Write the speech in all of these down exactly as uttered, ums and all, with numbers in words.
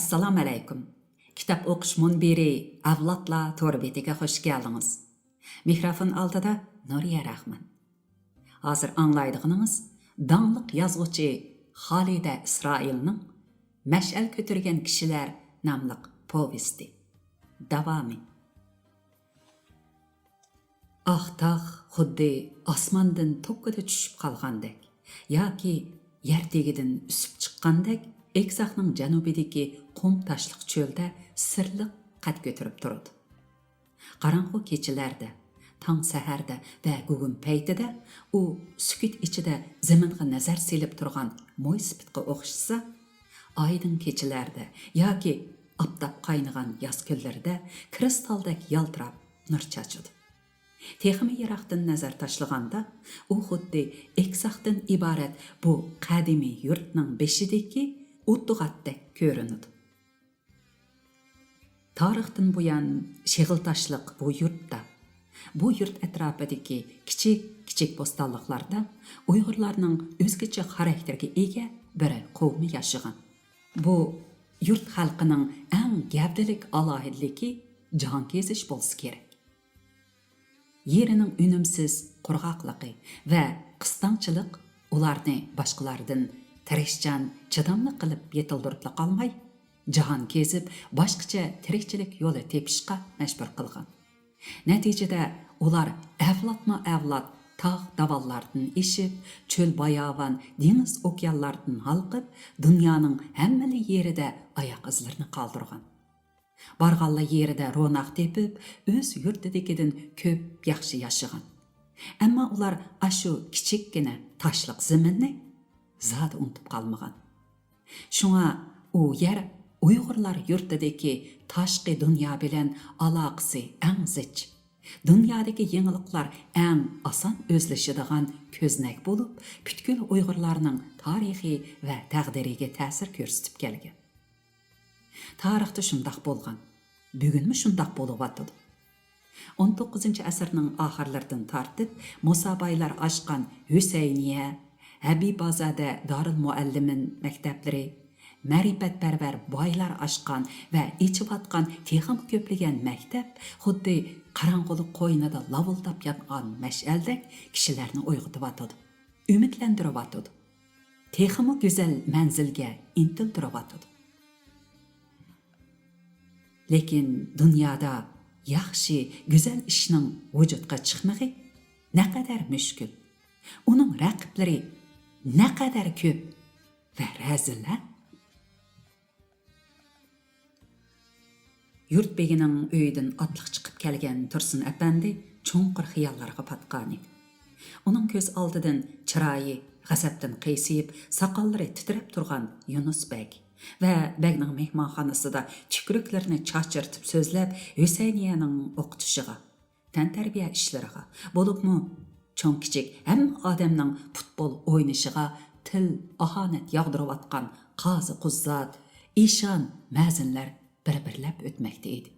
ئەسسالامۇئەلەيكۇم. كىتاب ئوقۇش مۇنبىرى ئەۋلادلار تور بېتىگە خۇش كەلدىڭىز. مىكروفون ئالدىدا نۇرىيە رەھمان. ھازىر ئاڭلايدىغىنىڭىز داڭلىق يازغۇچى خالىدە ئىسرائىلنىڭ مەشئەل كۆتۈرگەن كىشىلەر ناملىق پوۋېستى. داۋامى. ئاق تاغ خۇددى ئاسماندىن توككىدە چۈشۈپ قالغاندەك ياكى يەر تېگىدىن ئۈسۈپ چىققاندەك، ئېگزاكنىڭ جەنۇبىدىكى قۇم تاشلىق چۆلدە سىرلىق قەد كۆتۈرۈپ تۇرىدۇ. قاراڭغۇ كېچىلەردە، تاڭ سەھەردە ۋە گۇگۇم پەيتىدە ئۇ سۈكۈت ئىچىدە زېمىنغا نەزەر سېلىپ تۇرغان مويسىپىتقا ئوخشىسا، ئايدىڭ كېچىلەردە ياكى ئاپتاپ قاينىغان ياز كۈنلىرىدە كىرىستالدەك يالتىراپ نۇر چاچىدۇ. تېخىمۇ يىراقتىن نەزەر تاشلىغاندا، ئۇ خۇددى ئېگزاكتىن ئىبارەت بۇ قەدىمىي يۇرتنىڭ بېشىدىكى ئۇدۇغاتتەك كۆرۈنىدۇ. تارىختىن بۇيان شېغىل تاشلىق بۇ يۇرتتا، بۇ يۇرت ئەتراپىدىكى كىچىك-كىچىك بوستانلىقلاردا ئۇيغۇرلارنىڭ ئۆزگىچە خاراكتېرگە ئىگە بىر قوۋمى ياشىغان. بۇ يۇرت خەلقىنىڭ ئەڭ گەۋدىلىك ئالاھىدىلىكى جاھانكېزىش بولسا كېرەك. يېرىنىڭ ئۈنۈمسىز قۇرغاقلىقى ۋە قىستاڭچىلىق ئۇلارنى باشقىلاردىن تىرىشچان، چىداملىق قىلىپ يېتىلدۈرۈپلا قالماي، جاھان كېزىپ، باشقىچە تىرىكچىلىك يولى تېپىشقا مەجبۇر قىلغان. نەتىجىدە، ئۇلار ئەۋلادمۇ ئەۋلاد تاغ داۋانلاردىن ئېشىپ، چۆل باياۋان، دېڭىز ئوكيانلاردىن ھالقىپ، دۇنيانىڭ ھەممىلا يېرىدە ئاياق ئىزلىرىنى قالدۇرغان. بارغانلا يېرىدە روناق تېپىپ، ئۆز يۇرتىدىكىدىن كۆپ ياخشى ياشىغان. ئەمما ئۇلار ئاشۇ كىچىككىنە تاشلىق زېمىننى زادى ئۇنتۇپ قالمىغان. شۇڭا ئۇ يەر ئۇيغۇرلار يۇرتىدىكى تاشقى دۇنيا بىلەن ئالاقىسى ئەڭ زىچ، دۇنيادىكى يېڭىلىقلار ئەڭ ئاسان ئۆزلىشىدىغان كۆزنەك بولۇپ، پۈتكۈل ئۇيغۇرلارنىڭ تارىخى ۋە تەقدىرىگە تەسىر كۆرسىتىپ كەلگەن. تارىختا شۇنداق بولغان، بۈگۈنمۇ شۇنداق بولۇۋاتىدۇ. ئون توققۇزىنچى ئەسىرنىڭ ئاخىرلىرىدىن تارتىپ مۇسا بايلار ئاچقان ھۈسەينىيە، ھەبىبازادە دارىلمۇئەللىمىن مەكتەپلىرى، مەرىپەتپەرۋەر بايلار ئاچقان ۋە ئېچىۋاتقان تېخىمۇ كۆپلىگەن مەكتەپ خۇددى قاراڭغۇلۇق قوينىدا لاۋۇلداپ يانغان مەشئەلدەك كىشىلەرنى ئويغىتىۋاتىدۇ، ئۈمىدلەندۈرۈۋاتىدۇ، تېخىمۇ گۈزەل مەنزىلگە ئىنتىلدۈرۈۋاتىدۇ. لېكىن دۇنيادا ياخشى، گۈزەل ئىشنىڭ ۋۇجۇدقا چىقمىقى نەقەدەر مۈشكۈل، ئۇنىڭ رەقىبلىرى نەقەدەر كۆپ ۋە رەزىل-ھە! يۇرت بېگىنىڭ ئۆيىدىن ئاتلىق چىقىپ كەلگەن تۇرسۇن ئەپەندى چوڭقۇر خىياللارغا پاتقانىدى. ئۇنىڭ كۆز ئالدىدىن چىرايى غەزەپتىن قىيسىيىپ، ساقاللىرى تىترەپ تۇرغان يۇنۇس بەگ ۋە بەگنىڭ مېھمانخانىسىدا تۈكرۈكلىرىنى چاچرىتىپ سۆزلەپ، ھۈسەينىيەنىڭ ئوقۇتۇشىغا تەنتەربىيە ئىشلىرىغا، بولۇپمۇ چوڭ-كىچىك ھەممە ئادەمنىڭ پۇتبول ئوينىشىغا تىل-ئاھانەت ياغدۇرۇۋاتقان قازى-قۇززات، ئىشان-مەزىنلەر بىر-بىرلەپ ئۆتمەكتە ئىدى.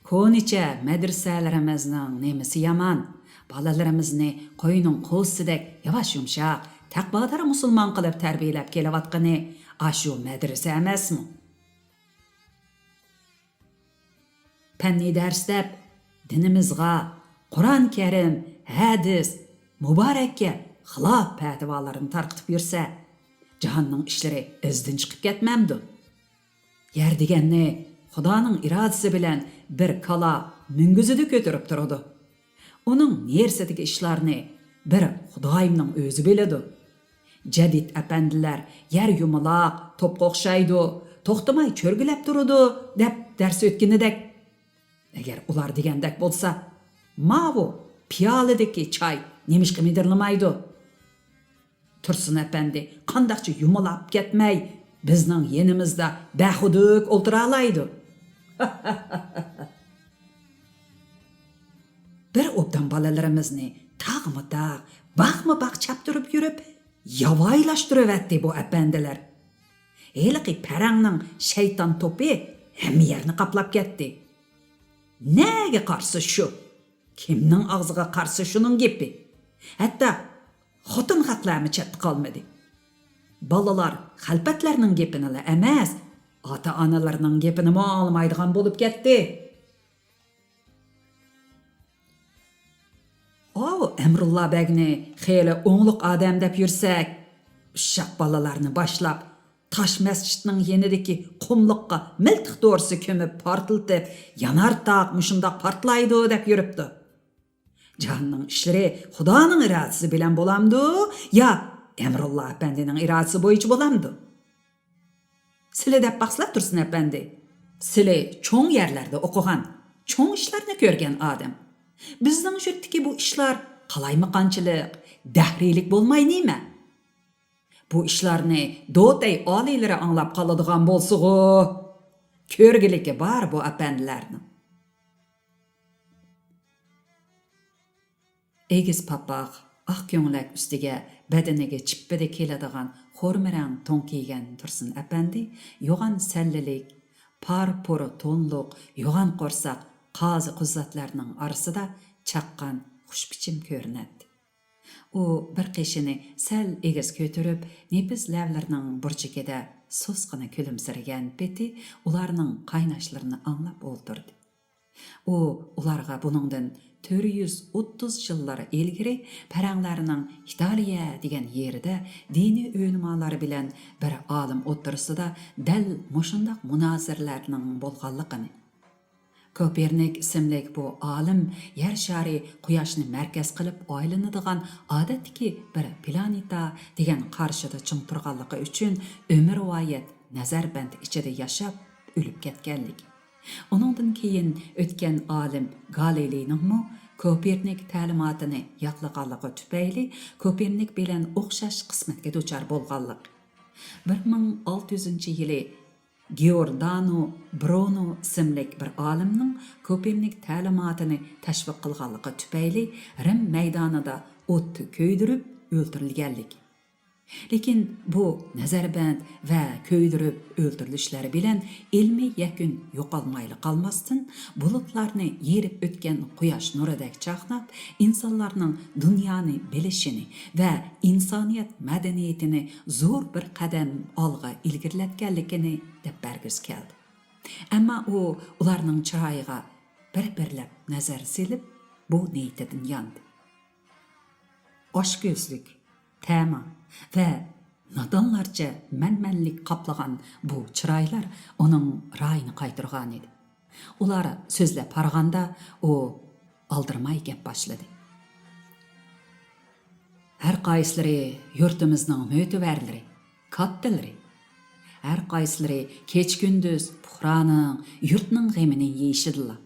كونىچە مەدرىسەلىرىمىزنىڭ نېمىسى يامان؟ بالىلىرىمىزنى قوينىڭ قوزىسىدەك ياۋاش-يۇمشاق، تەقۋادار مۇسۇلمان قىلىپ تەربىيەلەپ كېلىۋاتقىنى ئاشۇ مەدرىسە ئەمەسمۇ؟ پەننىي دەرس دەپ، دىنىمىزغا، قۇرئان كەرىم، ھەدىس، مۇبارەككە خىلاپ پەتىۋالارنى تارقىتىپ يۈرسە، جاھاننىڭ ئىشلىرى ئىزىدىن چىقىپ كەتمەمدۇ؟ يەر دېگەننى خۇدانىڭ ئىرادىسى بىلەن بىر كالا مۈڭگۈزىدە كۆتۈرۈپ تۇرىدۇ. ئۇنىڭ نېرىسىدىكى ئىشلارنى بىر خۇدايىمنىڭ ئۆزى بىلىدۇ. جەدىد ئەپەندىلەر يەر يۇمىلاق، توپقا ئوخشايدۇ، توختىماي چۆرگىلەپ تۇرىدۇ، دەپ دەرس ئۆتكىنىدەك. ئەگەر ئۇلار دېگەندەك بولسا، ماۋۇ پىيالىدىكى چاي نېمىشقا مىدىرلىمايدۇ؟ تۇرسۇن ئەپەندى قانداقچە يۇمىلاپ كەتمەي، بىزنىڭ يېنىمىزدا بەخۇدۈك ئولتۇرالايدۇ؟ بىر ئوبدان بالىلىرىمىزنى تاغمۇ تاغ، باغمۇ باغ چاپتۇرۇپ يۈرۈپ، ياۋايىلاشتۇرۇۋەتتى بۇ ئەپەندىلەر. ھېلىقى پەرەڭنىڭ شەيتان توپى ھەممە يەرنى قاپلاپ كەتتى. نەگە قارىسا شۇ، كىمنىڭ ئاغزىغا قارىسا شۇنىڭ گېپى. ھەتتا خوتۇن خەقلەرمۇ چەتتە قالمىدى. بالىلار خەلپەتلەرنىڭ گېپىنىلا ئەمەس، ئاتا-ئانىلىرىنىڭ گېپىنىمۇ ئاڭلىمايدىغان بولۇپ كەتتى. ئاۋۇ ئەمرۇللا بەگنى خېلى ئوڭلۇق ئادەم دەپ يۈرسەك، ئۇششاق بالىلارنى باشلاپ، تاش مەسچىتنىڭ يېنىدىكى قۇملۇققا مىلتىق دورىسى كۆمۈپ پارتلىتىپ، يانار تاغ مۇشۇنداق پارتلايدۇ دەپ يۈرۈپتۇ. جاھاننىڭ ئىشلىرى خۇدانىڭ ئىرادىسى بىلەن بولامدۇ يا ئەمرۇللا ئەپەندىنىڭ ئىرادىسى بويىچە بولامدۇ؟ سىلى دەپ باقسىلا، تۇرسۇن ئەپەندى. سىلى چوڭ يەرلەردە ئوقۇغان، چوڭ ئىشلارنى كۆرگەن ئادەم. بىزنىڭ يۇرتتىكى بۇ ئىشلار قالايمىقانچىلىق، دەھرىيلىك بولماي نېمە؟ بۇ ئىشلارنى دوتەي ئالىيلىرى ئاڭلاپ قالىدىغان بولسىغۇ، كۆرگۈلۈكى بار بۇ ئەپەندىلەرنىڭ. ئېگىز پاپاق، ئاق كۆڭلەك ئۈستىگە بەدىنىگە چىپپىدە كېلىدىغان خورما رەڭ تون كىيگەن تۇرسۇن ئەپەندى يوغان سەللىلىك، پار-پۇر تونلۇق، يوغان قورساق قازى-قۇزاتلارنىڭ ئارىسىدا چاققان خۇشبىچىم كۆرۈنەتتى. ئۇ بىر قېشىنى سەل ئېگىز كۆتۈرۈپ، نېپىز لەۋلىرىنىڭ بۇرجىكىدە سۇسقىنا كۈلۈمسىرىگەن پېتى ئۇلارنىڭ قايناشلىرىنى ئاڭلاپ ئولتۇردى. ئۇ ئۇلارغا بۇنىڭدىن تۆت يۈز ئوتتۇز يىللار ئىلگىرى پەرەڭلەرنىڭ ئىتالىيە دېگەن يېرىدە دىنىي ئۆلىمالار بىلەن بىر ئالىم ئوتتۇرىسىدا دەل مۇشۇنداق مۇنازىرىلەرنىڭ بولغانلىقىنى، كوپېرنىك ئىسىملىك بۇ ئالىم يەر شارى قۇياشنى مەركەز قىلىپ ئايلىنىدىغان ئادەتتىكى بىر پلانېتا دېگەن قارىشىدا چىڭ تۇرغانلىقى ئۈچۈن ئۆمۈرۋايەت نەزەربەند ئىچىدە ياشاپ ئۆلۈپ كەتكەنلىكى. ئۇنىڭدىن كېيىن ئۆتكەن ئالىم گالىلېينىڭمۇ كوپېرنىك تەلىماتىنى ياقلىغانلىقى تۈپەيلى كوپېرنىك بىلەن ئوخشاش قىسمەتكە دۇچار بولغانلىقى. بىر مىڭ ئالتە يۈزىنچى يىلى گىئوردانو برۇنو ئىسىملىك بىر ئالىمنىڭ كوپېرنىك تەلىماتىنى تەشۋىق قىلغانلىقى تۈپەيلى رىم مەيدانىدا ئوتتا كۆيدۈرۈپ ئۆلتۈرۈلگەنلىكى. لېكىن بۇ نەزەربەند ۋە كۆيدۈرۈپ ئۆلتۈرۈلۈشلەر بىلەن ئىلمىي يەكۈن يوقالمايلا قالماستىن، بۇلۇتلارنى يېرىپ ئۆتكەن قۇياش نۇرىدەك چاقناپ، ئىنسانلارنىڭ دۇنيانى بىلىشىنى ۋە ئىنسانىيەت مەدەنىيىتىنى زور بىر قەدەم ئالغا ئىلگىرىلەتكەنلىكىنى دەپ بەرگۈسى كەلدى. ئەمما ئۇ ئۇلارنىڭ چىرايىغا بىر-بىرلەپ نەزەر سېلىپ، بۇ نىيىتىدىن ياندى. ئاچكۆزلۈك، تەما ۋە نادانلارچە مەنمەنلىك قاپلىغان بۇ چىرايلار ئۇنىڭ رايىنى قايتۇرغانىدى. ئۇلار سۆزلەپ ھارغاندا، ئۇ ئالدىرىماي گەپ باشلىدى. ھەر قايسىلىرى يۇرتىمىزنىڭ مۆتىۋەرلىرى، كاتتىلىرى. ھەر قايسىلىرى كېچە-كۈندۈز پۇقرانىڭ، يۇرتنىڭ غېمىنى يېيىشىدىلا.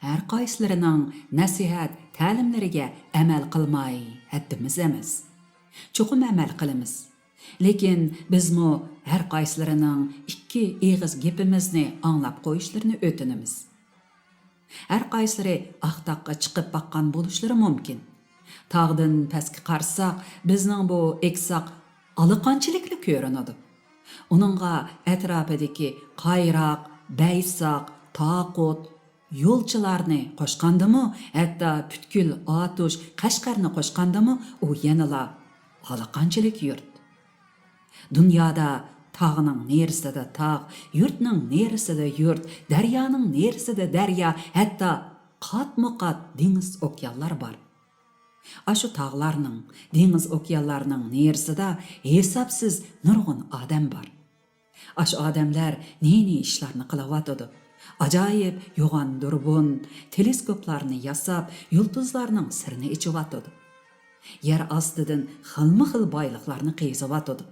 ھەر قايسىلىرىنىڭ نەسىھەت، تەلىملىرىگە ئەمەل قىلماي ھەددىمىز ئەمەس. چوقۇم ئەمەل قىلىمىز. لېكىن بىزمۇ ھەر قايسىلىرىنىڭ ئىككى ئېغىز گېپىمىزنى ئاڭلاپ قويۇشلىرىنى ئۆتۈنىمىز. ھەر قايسىلىرى ئاق تاغقا چىقىپ باققان بولۇشلىرى مۇمكىن. تاغدىن پەسكە قارىساق، بىزنىڭ بۇ ئېكساق ئالىقانچىلىكلا كۆرۈنىدۇ. ئۇنىڭغا ئەتراپىدىكى قايراق، بەيساق، تاقۇت، يولچىلارنى قوشقاندىمۇ، ھەتتا پۈتكۈل ئاتۇش، قەشقەرنى قوشقاندىمۇ، ئۇ يەنىلا ئالىقانچىلىك يۇرت. دۇنيادا تاغنىڭ نېرىسىدە تاغ، يۇرتنىڭ نېرىسىدە يۇرت، دەريانىڭ نېرىسىدە دەريا، ھەتتا قاتمۇقات دېڭىز ئوكيانلار بار. ئاشۇ تاغلارنىڭ، دېڭىز ئوكيانلارنىڭ نېرىسىدا ھېسابسىز نۇرغۇن ئادەم بار. ئاشۇ ئادەملەر نى-نى ئىشلارنى قىلىۋاتىدۇ. ئاجايىپ يوغان دۇربۇن، تېلېسكوپلارنى ياساپ، يۇلتۇزلارنىڭ سىرىنى ئېچىۋاتىدۇ. يەر ئاستىدىن خىلمۇ خىل بايلىقلارنى قېزىۋاتىدۇ.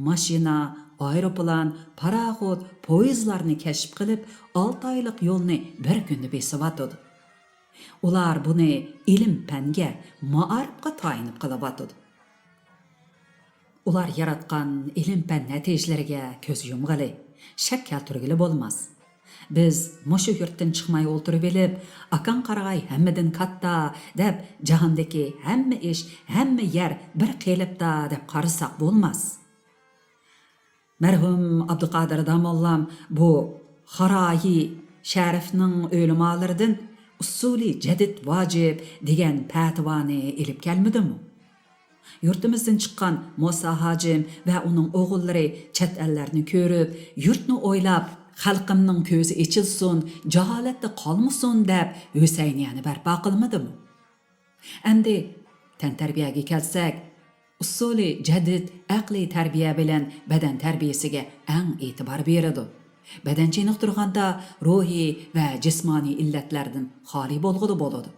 ماشىنا، ئايروپىلان، پاراخوت، پويىزلارنى كەشىپ قىلىپ، ئالتە ئايلىق يولنى بىر كۈندە بېسىۋاتىدۇ. ئۇلار بۇنى ئىلىم-پەنگە، مائارىپقا تايىنىپ قىلىۋاتىدۇ. ئۇلار ياراتقان ئىلىم-پەن نەتىجىلىرىگە كۆز يۇمغىلى، شەك كەلتۈرگىلى بولماس. بىز مۇشۇ يۇرتتىن چىقماي ئولتۇرۇۋېلىپ، «ئاكاڭ قارىغاي ھەممىدىن كاتتا» دەپ، جاھاندىكى ھەممە ئىش، ھەممە يەر بىر قېلىپتا دەپ قارىساق بولماس. مەرھۇم ئابدۇقادىر داموللام بۇ خارايى شەرىفنىڭ ئۆلىمالىرىدىن «ئۇسسۇلى جەدىد ۋاجىپ» دېگەن پەتىۋانى ئېلىپ كەلمىدىمۇ؟ يۇرتىمىزدىن چىققان مۇسا ھاجىم ۋە ئۇنىڭ ئوغۇللىرى چەت ئەللەرنى كۆرۈپ، يۇرتنى ئويلاپ، «خەلقىمنىڭ كۆزى ئېچىلسۇن، جاھالەتتە قالمىسۇن» دەپ ھۈسەينىيەنى بەرپا قىلمىدىمۇ؟ ئەمدى تەنتەربىيەگە كەلسەك، ئۇسسۇلى جەدىد ئەقلىي تەربىيە بىلەن بەدەن تەربىيەسىگە ئەڭ ئېتىبار بېرىدۇ. بەدەن چېنىقتۇرغاندا روھىي ۋە جىسمانىي ئىللەتلەردىن خالىي بولغىلى بولىدۇ.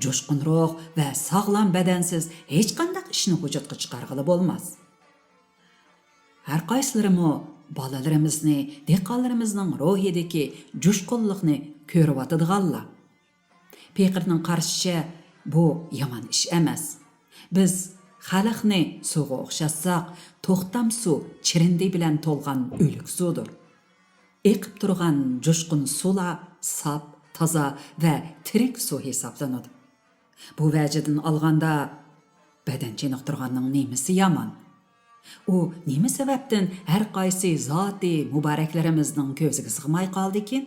جۇشقۇن روھ ۋە ساغلام بەدەنسىز ھېچقانداق ئىشنى ۋۇجۇدقا چىقارغىلى بولماس. ھەر قايسىلىرىمۇ بالىلىرىمىزنى، دېھقانلىرىمىزنىڭ روھىدىكى جۇشقۇنلۇقنى كۆرۈۋاتىدىغانلار. پېقىرنىڭ قارىشىچە، بۇ يامان ئىش ئەمەس. بىز خەلقنى سۇغا ئوخشاتساق، توختام سۇ چىرىندى بىلەن تولغان ئۆلۈك سۇدۇر. ئېقىپ تۇرغان جۇشقۇن سۇلا ساپ، تازا ۋە تىرىك سۇ ھېسابلىنىدۇ. بۇ ۋەجىدىن ئالغاندا، بەدەن چېنىقتۇرغاننىڭ نېمىسى يامان؟ ئۇ نېمە سەۋەبتىن ھەر قايسى زاتى مۇبارەكلىرىمىزنىڭ كۆزىگە سىغماي قالدىكىن؟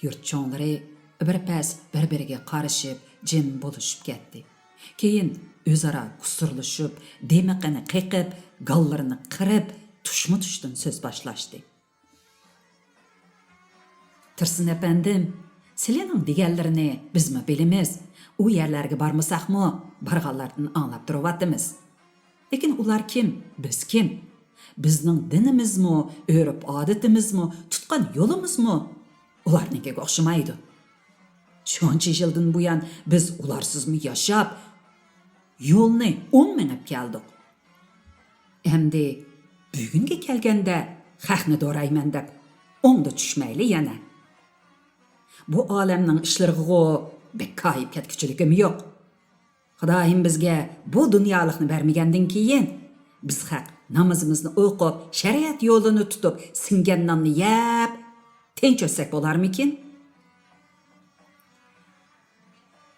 يۇرت چوڭلىرى بىر پەس بىر-بىرىگە قارىشىپ، جىم بولۇشۇپ كەتتى. كېيىن ئۆزئارا كۇسۇرلىشىپ، دىمىقىنى قېقىپ، گاللىرىنى قىرىپ، تۇشمۇتۇشتىن سۆز باشلاشتى. تۇرسۇن ئەپەندىم، سىلىنىڭ دېگەنلىرىنى بىزمۇ بىلىمىز. ئۇ يەرلەرگە بارمىساقمۇ، بارغانلاردىن ئاڭلاپ تۇرۇۋاتىمىز. لېكىن ئۇلار كىم؟ بىز كىم؟ بىزنىڭ دىنىمىزمۇ، ئۆرپ-ئادىتىمىزمۇ، تۇتقان يولىمىزمۇ ئۇلارنىڭكىگە ئوخشىمايدۇ. شۇنچە يىلدىن بۇيان بىز ئۇلارسىزمۇ ياشاپ، يولنى ئوڭ مېڭىپ كەلدۇق. ئەمدى بۈگۈنگە كەلگەندە خەقنى دورايمەن دەپ ئوڭدا چۈشمەيلى يەنە. بۇ ئالەمنىڭ ئىشلىرىغىغۇ بەك كايىپ كەتكۈچىلىكىم يوق. خۇدايىم بىزگە بۇ دۇنيالىقنى بەرمىگەندىن كېيىن، بىز خەق نامىزىمىزنى ئوقۇپ، شەرىئەت يولىنى تۇتۇپ، سىڭگەن ناننى يەپ، تىنچ ئۆتسەك بولارمىكىن؟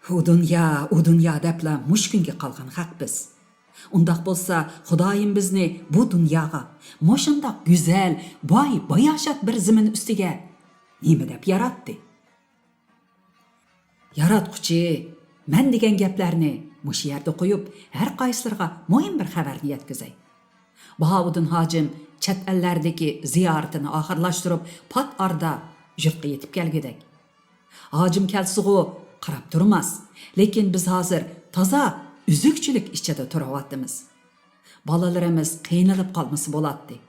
ئۇ دۇنيا، ئۇ دۇنيا دەپلا مۇشۇ كۈنگە قالغان خەق بىز. ئۇنداق بولسا، خۇدايىم بىزنى بۇ دۇنياغا، مۇشۇنداق گۈزەل، باي، باياشات بىر زېمىن ئۈستىگە نېمە دەپ ياراتتى؟ ياراتقۇچى، مەن دېگەن گەپلەرنى مۇشۇ يەردە قويۇپ، ھەر قايسىلىرىغا مۇھىم بىر خەۋەرنى يەتكۈزەي. باھاۋۇدۇن ھاجىم چەت ئەللەردىكى زىيارىتىنى ئاخىرلاشتۇرۇپ، پات ئارىدا يۇرتقا يېتىپ كەلگۈدەك. ھاجىم كەلسىغۇ قاراپ تۇرماس، لېكىن بىز ھازىر تازا ئۈزۈكچىلىك ئىچىدە تۇرۇۋاتىمىز. بالىلىرىمىز قىينىلىپ قالمىسا بولاتتى.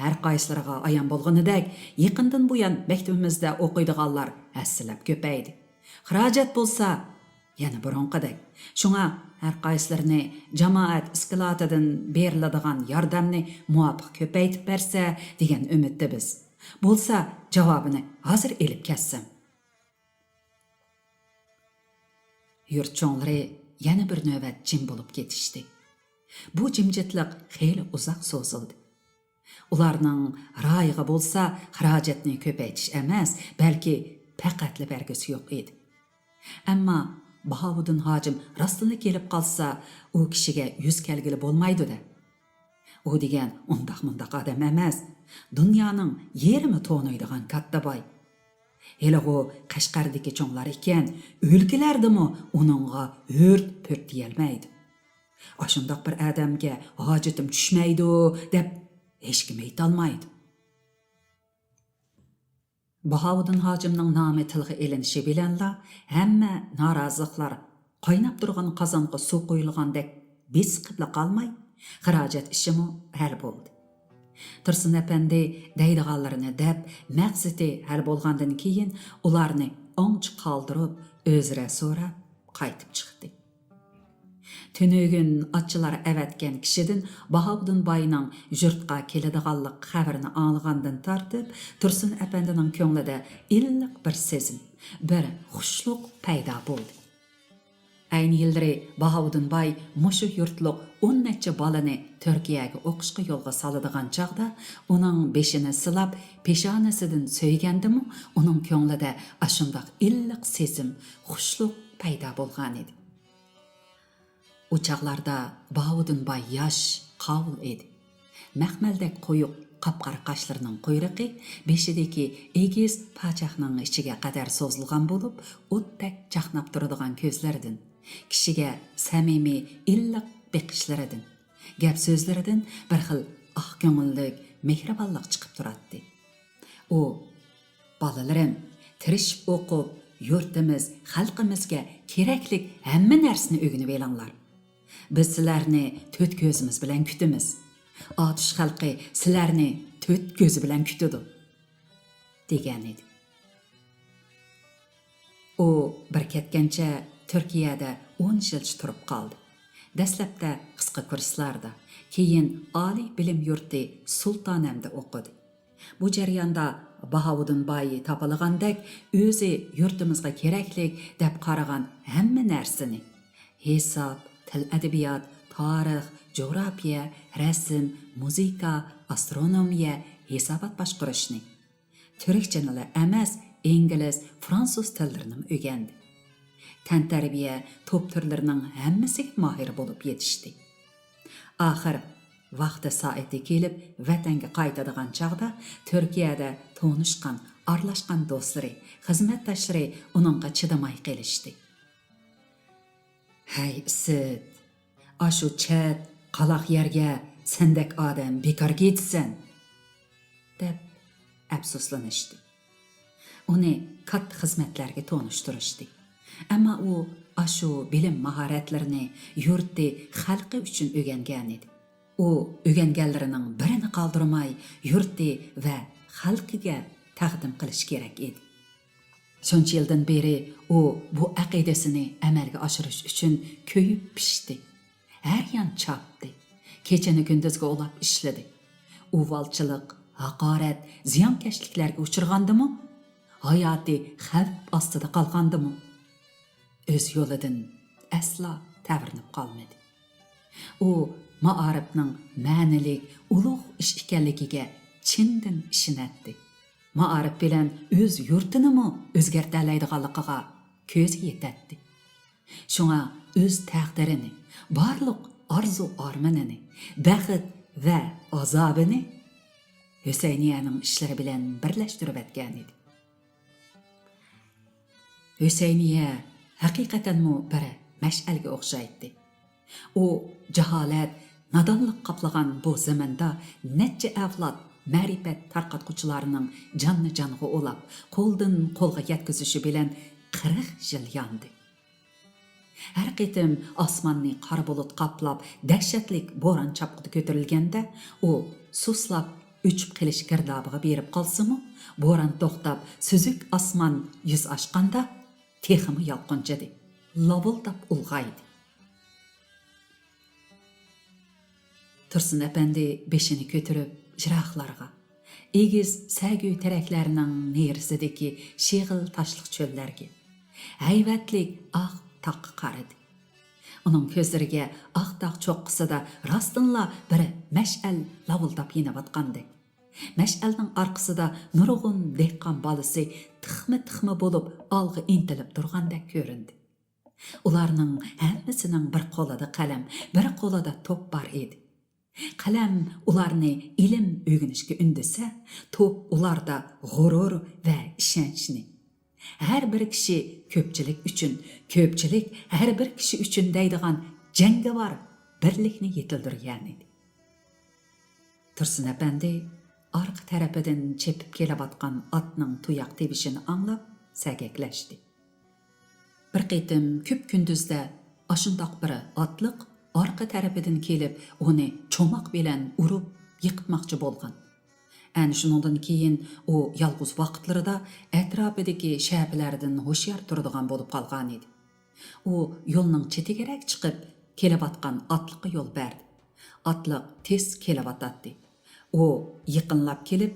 ھەر قايسىلىرىغا ئايان بولغىنىدەك، يېقىندىن بۇيان مەكتىپىمىزدە ئوقۇيدىغانلار ھەسسىلەپ كۆپەيدى. خىراجەت بولسا يەنە بۇرۇنقىدەك. شۇڭا ھەر قايسىلىرىنى جامائەت ئىسكىلاتىدىن بېرىلىدىغان ياردەمنى مۇۋاپىق كۆپەيتىپ بەرسە دېگەن ئۈمىدتە بىز. بولسا جاۋابىنى ھازىر ئېلىپ كەتسەم. يۇرت چوڭلىرى يەنە بىر نۆۋەت جىم بولۇپ كېتىشتى. بۇ جىمجىتلىق خېلى ئۇزاق سوزۇلدى. ئۇلارنىڭ رايىغا بولسا خىراجەتنى كۆپەيتىش ئەمەس، بەلكى پەقەتلا بەرگۈسى يوق ئىدى. ئەمما باھاۋۇدۇن ھاجىم راستىنلا كېلىپ قالسا، ئۇ كىشىگە يۈز كەلگىلى بولمايدۇ-دە. ئۇ دېگەن ئۇنداق-مۇنداق ئادەم ئەمەس، دۇنيانىڭ يېرىمى تونۇيدىغان كاتتا باي. ھېلىغۇ قەشقەردىكى چوڭلار ئىكەن، ئۆلكىلەردىمۇ ئۇنىڭغا ھۆرت-پۆرت دېيەلمەيدۇ. ئاشۇنداق بىر ئادەمگە ھاجىتىم چۈشمەيدۇ، دەپ ھېچكىم ئېيتالمايدۇ. باھاۋۇدۇن ھاجىمنىڭ نامى تىلغا ئېلىنىشى بىلەنلا، ھەممە نارازىلىقلار قايناپ تۇرغان قازانغا سۇ قۇيۇلغاندەك بېسىقىپلا قالماي، خىراجەت ئىشىمۇ ھەل بولدى. تۇرسۇن ئەپەندى دەيدىغانلىرىنى دەپ، مەقسىتى ھەل بولغاندىن كېيىن، ئۇلارنى ئوڭچە قالدۇرۇپ، ئۆزرە سوراپ قايتىپ چىقتى. تۈنۈگۈن ئاچىلار ئەۋەتكەن كىشىدىن باھاۋۇدۇن باينىڭ يۇرتقا كېلىدىغانلىق خەۋىرىنى ئاڭلىغاندىن تارتىپ، تۇرسۇن ئەپەندىنىڭ كۆڭلىدە ئىللىق بىر سېزىم، بىر خۇشلۇق پەيدا بولدى. ئەينى يىللىرى باھاۋۇدۇن باي مۇشۇ يۇرتلۇق ئون نەچچە بالىنى تۈركىيەگە ئوقۇشقا يولغا سالىدىغان چاغدا، ئۇنىڭ بېشىنى سىلاپ، پېشانىسىدىن سۆيگەندىمۇ، ئۇنىڭ كۆڭلىدە ئاشۇنداق ئىللىق سېزىم، خۇشلۇق پەيدا بولغانىدى. ئۇ چاغلاردا باھاۋۇدۇن باي ياش، قاۋۇل ئىدى. مەخمەلدەك قويۇق قاپقارا قاشلىرىنىڭ قۇيرۇقى بېشىدىكى ئېگىز پاچاقنىڭ ئىچىگە قەدەر سوزۇلغان بولۇپ، ئوتتەك چاقناپ تۇرىدىغان كۆزلىرىدىن، كىشىگە سەمىمىي، ئىللىق بېقىشلىرىدىن، گەپ سۆزلىرىدىن بىر خىل ئاق كۆڭۈللۈك مېھرىبانلىق چىقىپ تۇراتتى. ئۇ، «بالىلىرىم، تىرىشىپ ئوقۇپ، يۇرتىمىز، خەلقىمىزگە كېرەكلىك ھەممە نەرسىنى ئۆگىنىۋېلىڭلار. بىز سىلەرنى تۆت كۆزىمىز بىلەن كۈتىمىز. ئاتۇش خەلقى سىلەرنى تۆت كۆزى بىلەن كۈتىدۇ» دېگەنىدى. ئۇ بىر كەتكەنچە تۈركىيەدە ئون يىلچە تۇرۇپ قالدى. دەسلەپتە قىسقا كۇرسلاردا، كېيىن ئالىي بىلىم يۇرتى سۇلتانەمدە ئوقۇدى. بۇ جەرياندا باھاۋۇدۇن بايى تاپىلىغاندەك ئۆزى يۇرتىمىزغا كېرەكلىك دەپ قارىغان ھەممە نەرسىنى، ھېساب، تىل-ئەدەبىيات، تارىخ، جۇغراپىيە، رەسىم، مۇزىكا، ئاسترونومىيە، ھېسابات باشقۇرۇشنى، تۈركچىنىلا ئەمەس، ئىنگلىز، فرانسۇز تىللىرىنىمۇ ئۆگەندى. تەنتەربىيە، توپ تۈرلىرىنىڭ ھەممىسىگە ماھىر بولۇپ يېتىشتى. ئاخىر ۋاقتى سائىتى كېلىپ ۋەتەنگە قايتىدىغان چاغدا تۈركىيەدە تونۇشقان، ئارىلاشقان دوستلىرى، خىزمەتداشلىرى ئۇنىڭغا چىدىماي قېلىشتى. «ھەي ئىسىت، ئاشۇ چەت، قالاق يەرگە سەندەك ئادەم بىكار كېتىسەن» دەپ ئەپسۇسلىنىشتى. ئۇنى كاتتا خىزمەتلەرگە تونۇشتۇرۇشتى. ئەمما ئۇ ئاشۇ بىلىم ماھارەتلىرىنى يۇرتى، خەلقى ئۈچۈن ئۆگەنگەنىدى. ئۇ ئۆگەنگەنلىرىنىڭ بىرىنى قالدۇرماي يۇرتى ۋە خەلقىگە تەقدىم قىلىشى كېرەك ئىدى. شۇنچە يىلدىن بېرى ئۇ بۇ ئەقىدىسىنى ئەمەلگە ئاشۇرۇش ئۈچۈن كۆيۈپ پىشتى. ھەر يان چاپتى. كېچىنى كۈندۈزگە ئۇلاپ ئىشلىدى. ئۇۋالچىلىق، ھاقارەت، زىيانكەشلىكلەرگە ئۇچرىغاندىمۇ؟ ھاياتى خەۋپ ئاستىدا قالغاندىمۇ؟ ئۆز يولىدىن ئەسلا تەۋرىنىپ قالمىدى. ئۇ مائارىپنىڭ مەنىلىك، ئۇلۇغ ئىش ئىكەنلىكىگە چىندىن ئىشىنەتتى. مائارىپ بىلەن ئۆز يۇرتىنىمۇ ئۆزگەرتەلەيدىغانلىقىغا كۆزى يېتەتتى. شۇڭا ئۆز تەقدىرىنى، بارلىق ئارزۇ-ئارمىنىنى، بەخت ۋە ئازابىنى ھۈسەينىيەنىڭ ئىشلىرى بىلەن بىرلەشتۈرۈۋەتكەنىدى. ھۈسەينىيە ھەقىقەتەنمۇ بىر مەشئەلگە ئوخشايتتى. ئۇ جاھالەت، نادانلىق قاپلىغان بۇ زېمىندا نەچچە ئەۋلاد مەرىپەت تارقاتقۇچىلارنىڭ جاننى جانغا ئۇلاپ، قولدىن قولغا يەتكۈزۈشى بىلەن قىرىق يىل ياندى. ھەر قېتىم ئاسماننى قارا بۇلۇت قاپلاپ، دەھشەتلىك بوران چاپقۇدى كۆتۈرۈلگەندە، ئۇ سۇسلاپ ئۆچۈپ قېلىش گىردابىغا بېرىپ قالسىمۇ، بوران توختاپ، سۈزۈك ئاسمان يۈز ئاچقاندا، تېخىمۇ يالقۇنچىدى، لاۋۇلداپ ئۇلغايدى. تۇرسۇن ئەپەندى بېشىنى كۆتۈرۈپ يىراقلارغا، ئېگىز سەگۈ تېرەكلەرنىڭ نېرىسىدىكى شېغىل تاشلىق چۆللەرگە، ھەيۋەتلىك ئاق تاغقا قارىدى. ئۇنىڭ كۆزلىرىگە ئاق تاغ چوققىسىدا راستتىنلا بىر مەشئەل لاۋۇلداپ يېنىۋاتقاندەك. مەشئەلنىڭ ئارقىسىدا نۇرغۇن دېھقان بالىسى تىخما-تىخما بولۇپ ئالغا ئىنتىلىپ تۇرغاندەك كۆرۈندى. ئۇلارنىڭ ھەممىسىنىڭ بىر قولىدا قەلەم، بىر قولىدا توپ بار ئىدى. قەلەم ئۇلارنى ئىلىم ئۆگىنىشكە ئۈندىسە، توپ ئۇلاردا غۇرۇر ۋە ئىشەنچنى، ھەر بىر كىشى كۆپچىلىك ئۈچۈن، كۆپچىلىك ھەر بىر كىشى ئۈچۈن دەيدىغان جەڭگىۋار بىرلىكنى يېتىلدۈرگەنىدى. تۇرسۇن ئەپەندى ئارقا تەرىپىدىن چېپىپ كېلىۋاتقان ئاتنىڭ تۇياق تىۋىشىنى ئاڭلاپ سەگەكلەشتى. بىر قېتىم كۈپكۈندۈزدە ئاشۇنداق بىر ئاتلىق ئارقا تەرىپىدىن كېلىپ، ئۇنى چوماق بىلەن ئۇرۇپ يىقىتماقچى بولغان. ئەنە شۇنىڭدىن كېيىن ئۇ يالغۇز ۋاقىتلىرىدا ئەتراپىدىكى شەپىلەردىن ھوشيار تۇرىدىغان بولۇپ قالغانىدى. ئۇ يولنىڭ چېتىگىرەك چىقىپ، كېلىۋاتقان ئاتلىققا يول بەردى. ئاتلىق تېز كېلىۋاتاتتى. ئۇ يېقىنلاپ كېلىپ،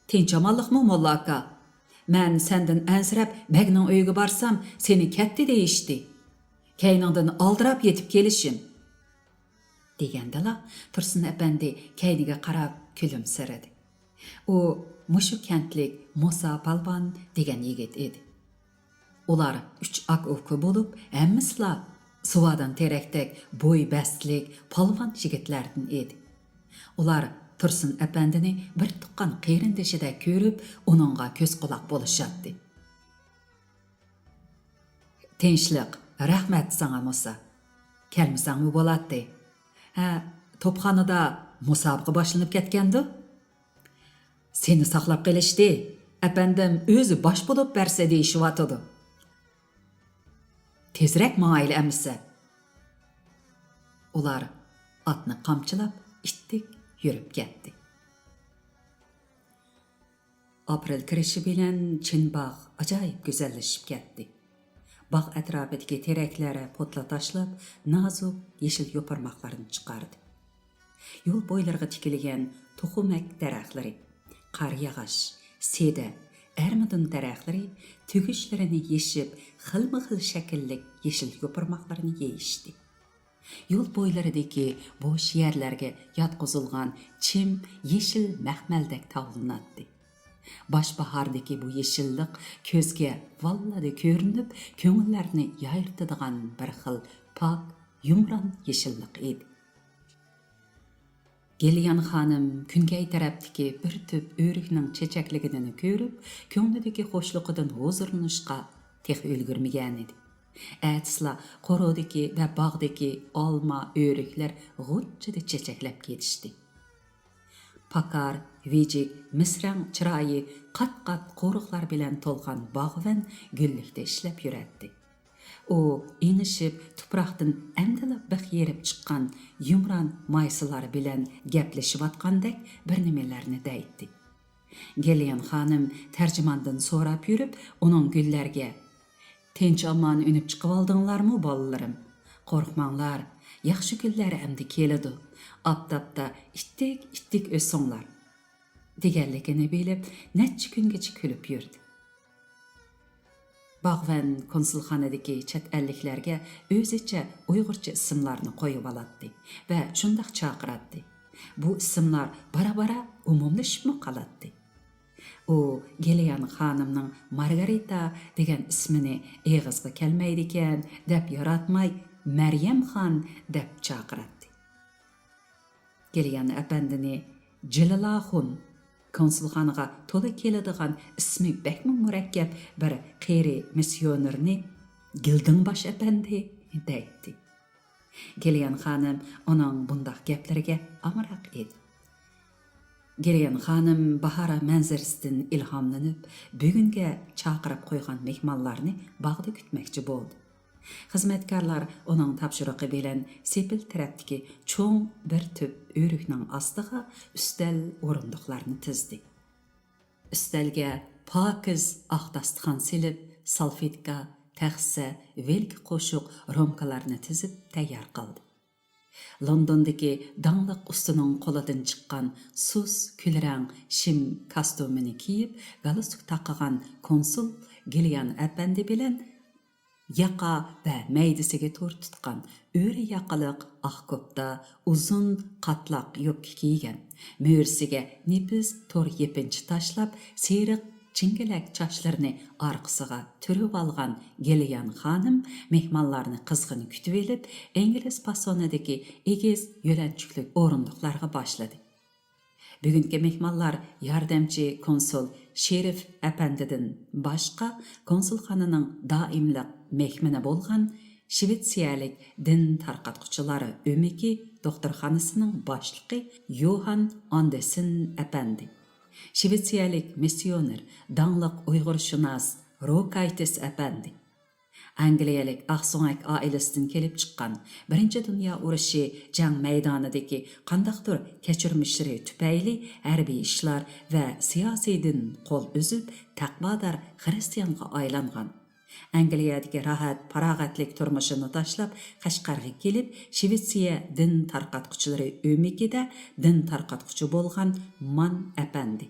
«تىنچ-ئامانلىقمۇ، موللا ئاكا؟ مەن سەندىن ئەنسىرەپ بەگنىڭ ئۆيىگە بارسام، سېنى كەتتى دېيىشتى. كەينىڭدىن ئالدىراپ يېتىپ كېلىشىم» دېگەندىلا، تۇرسۇن ئەپەندى كەينىگە قاراپ كۈلۈمسىرىدى. ئۇ مۇشۇ كەنتلىك موسا پالۋان دېگەن يىگىت ئىدى. ئۇلار ئۈچ ئاكا-ئۇكا بولۇپ، ھەممىسىلا سۇۋادان تېرەكتەك بوي بەستلىك، پالۋان يىگىتلەردىن ئىدى. ئۇلار تۇرسۇن ئەپەندىنى بىر تۇغقان قېرىندىشىدەك كۆرۈپ، ئۇنىڭغا كۆز-قۇلاق بولۇشاتتى. تىنچلىق، رەھمەت ساڭا، مۇسا. كەلمىسەڭمۇ بولاتتى. ھە، توپخانىدا مۇسابىقە باشلىنىپ كەتكەندۇ؟ سېنى ساقلاپ قېلىشتى. ئەپەندىم ئۆزى باش بولۇپ بەرسە دېيىشىۋاتىدۇ. تېزرەك ماڭايلى ئەمىسە. ئۇلار ئاتنى قامچىلاپ، ئىتتىك يۈرۈپ كەتتى. ئاپرېل كىرىشى بىلەن چىن باغ ئاجايىپ گۈزەللىشىپ كەتتى. باغ ئەتراپىدىكى تېرەكلەر پوتلا تاشلاپ، نازۇك يېشىل يوپۇرماقلارنى چىقاردى. يول بويلىرىغا تىكىلگەن توخۇمەك دەرەخلىرى، قارىياغاچ، سېدە، ئەرمىدۇن دەرەخلىرى تۈگۈشلىرىنى يېشىپ، خىلمۇ خىل شەكىللىك يېشىل يوپۇرماقلىرىنى يېيىشتى. يول بويلىرىدىكى بوش يەرلەرگە ياتقۇزۇلغان چىم يېشىل مەخمەلدەك تاۋلىناتتى. باش باھاردىكى بۇ يېشىللىق كۆزگە ۋاللىدە كۆرۈنۈپ، كۆڭۈللەرنى يايرىتىدىغان بىر خىل پاك، يۇمران يېشىللىق ئىدى. گېليان خانىم كۈنگەي تەرەپتىكى بىر تۈپ ئۆرۈكنىڭ چېچەكلىگىنىنى كۆرۈپ، كۆڭلىدىكى خۇشلۇقىدىن ھۇزۇرلىنىشقا تېخى ئۈلگۈرمىگەنىدى. ئەتىسىلا قورۇدىكى ۋە باغدىكى ئالما، ئۆرۈكلەر غۇنچىدە چېچەكلەپ كېتىشتى. پاكار، ۋىجىك، مىسرەڭ چىرايى قات-قات قورۇقلار بىلەن تولغان باغۋەن گۈللۈكتە ئىشلەپ يۈرەتتى. ئۇ ئېڭىشىپ، تۇپراقتىن ئەمدىلا بىخ يېرىپ چىققان يۇمران مايسىلار بىلەن گەپلىشىۋاتقاندەك بىر نېمىلەرنى دەيتتى. گېليان خانىم تەرجىماندىن سوراپ يۈرۈپ، ئۇنىڭ گۈللەرگە، «تىنچ-ئامان ئۈنۈپ چىقىۋالدىڭلارمۇ، بالىلىرىم؟ قورقماڭلار، ياخشى كۈنلەر ئەمدى كېلىدۇ. ئاپتاپتا ئىتتىك-ئىتتىك ئۆسۈڭلار» دېگەنلىكىنى بىلىپ، نەچچە كۈنگىچە كۈلۈپ يۈردى. باغۋەن كونسۇلخانىدىكى چەت ئەللىكلەرگە ئۆزىچە ئۇيغۇرچە ئىسىملارنى قويۇۋالاتتى ۋە شۇنداق چاقىراتتى. بۇ ئىسىملار بارا-بارا ئومۇملىشىپمۇ قالاتتى. ئۇ گېليان خانىمنىڭ مارگارىتا دېگەن ئىسمىنى ئېغىزغا كەلمەيدىكەن دەپ ياراتماي، مەريەمخان دەپ چاقىراتتى. گېليان ئەپەندىنى جېلىلاخۇن، كونسۇلخانىغا تولا كېلىدىغان ئىسمى بەكمۇ مۇرەككەپ بىر قېرى مىسسىيونېرنى گىلدىڭباش ئەپەندى دەيتتى. گېليان خانىم ئۇنىڭ بۇنداق گەپلىرىگە ئامراق ئىدى. گېليان خانىم باھار مەنزىرىسىدىن ئىلھاملىنىپ، بۈگۈنگە چاقىرىپ قويغان مېھمانلارنى باغدا كۈتمەكچى بولدى. خىزمەتكارلار ئۇنىڭ تاپشۇرۇقى بىلەن سېپىل تەرەپتىكى چوڭ بىر تۈپ ئۆرۈكنىڭ ئاستىغا ئۈستەل، ئورۇندۇقلارنى تىزدى. ئۈستەلگە پاكىز ئاق داستىخان سېلىپ، سالفېتكا، تەخسە، ۋىلكە قوشۇق رومكىلارنى تىزىپ تەييار قىلدى. لوندوندىكى داڭلىق ئۇستىنىڭ قولىدىن چىققان سۇس كۈلرەڭ شىم كاستيۇمىنى كىيىپ، گالستۇك تاقىغان كونسۇل گىليان ئەپەندى بىلەن ياقا ۋە مەيدىسىگە تور تۇتقان ئۆرە ياقىلىق ئاق كوپتا، ئۇزۇن قاتلاق يوپكا كىيگەن، مۈرىسىگە نېپىز تور يېپىنچا تاشلاپ، سېرىق چىڭگىلەك چاچلىرىنى ئارقىسىغا تۈرۈۋالغان گېليان خانىم مېھمانلارنى قىزغىن كۈتۈۋېلىپ، ئىنگلىز پاسونىدىكى ئېگىز يۆلەنچۈكلۈك ئورۇندۇقلارغا باشلىدى. بۈگۈنكى مېھمانلار ياردەمچى كونسۇل شېرىف ئەپەندىدىن باشقا، كونسۇلخانىنىڭ دائىملىق مېھمىنى بولغان شىۋېتسىيەلىك دىن تارقاتقۇچىلار ئۆمىكى دوختۇرخانىسىنىڭ باشلىقى يوھان ئاندېسېن ئەپەندى، شىۋېتسىيەلىك مىسسىيونېر، داڭلىق ئۇيغۇرشۇناس روكايتىس ئەپەندى، ئەنگلىيەلىك ئاقسۆڭەك ئائىلىسىدىن كېلىپ چىققان، بىرىنچى دۇنيا ئۇرۇشى جەڭ مەيدانىدىكى قانداقتۇر كەچۈرمىشلىرى تۈپەيلى ھەربىي ئىشلار ۋە سىياسىيدىن قول ئۈزۈپ، تەقۋادار خىرىستىيانغا ئايلانغان، ئەنگلىيەدىكى راھەت، پاراغەتلىك تۇرمۇشىنى تاشلاپ، قەشقەرگە كېلىپ، شىۋېتسىيە دىن تارقاتقۇچىلىرى ئۆمىكىدە دىن تارقاتقۇچى بولغان مان ئەپەندى.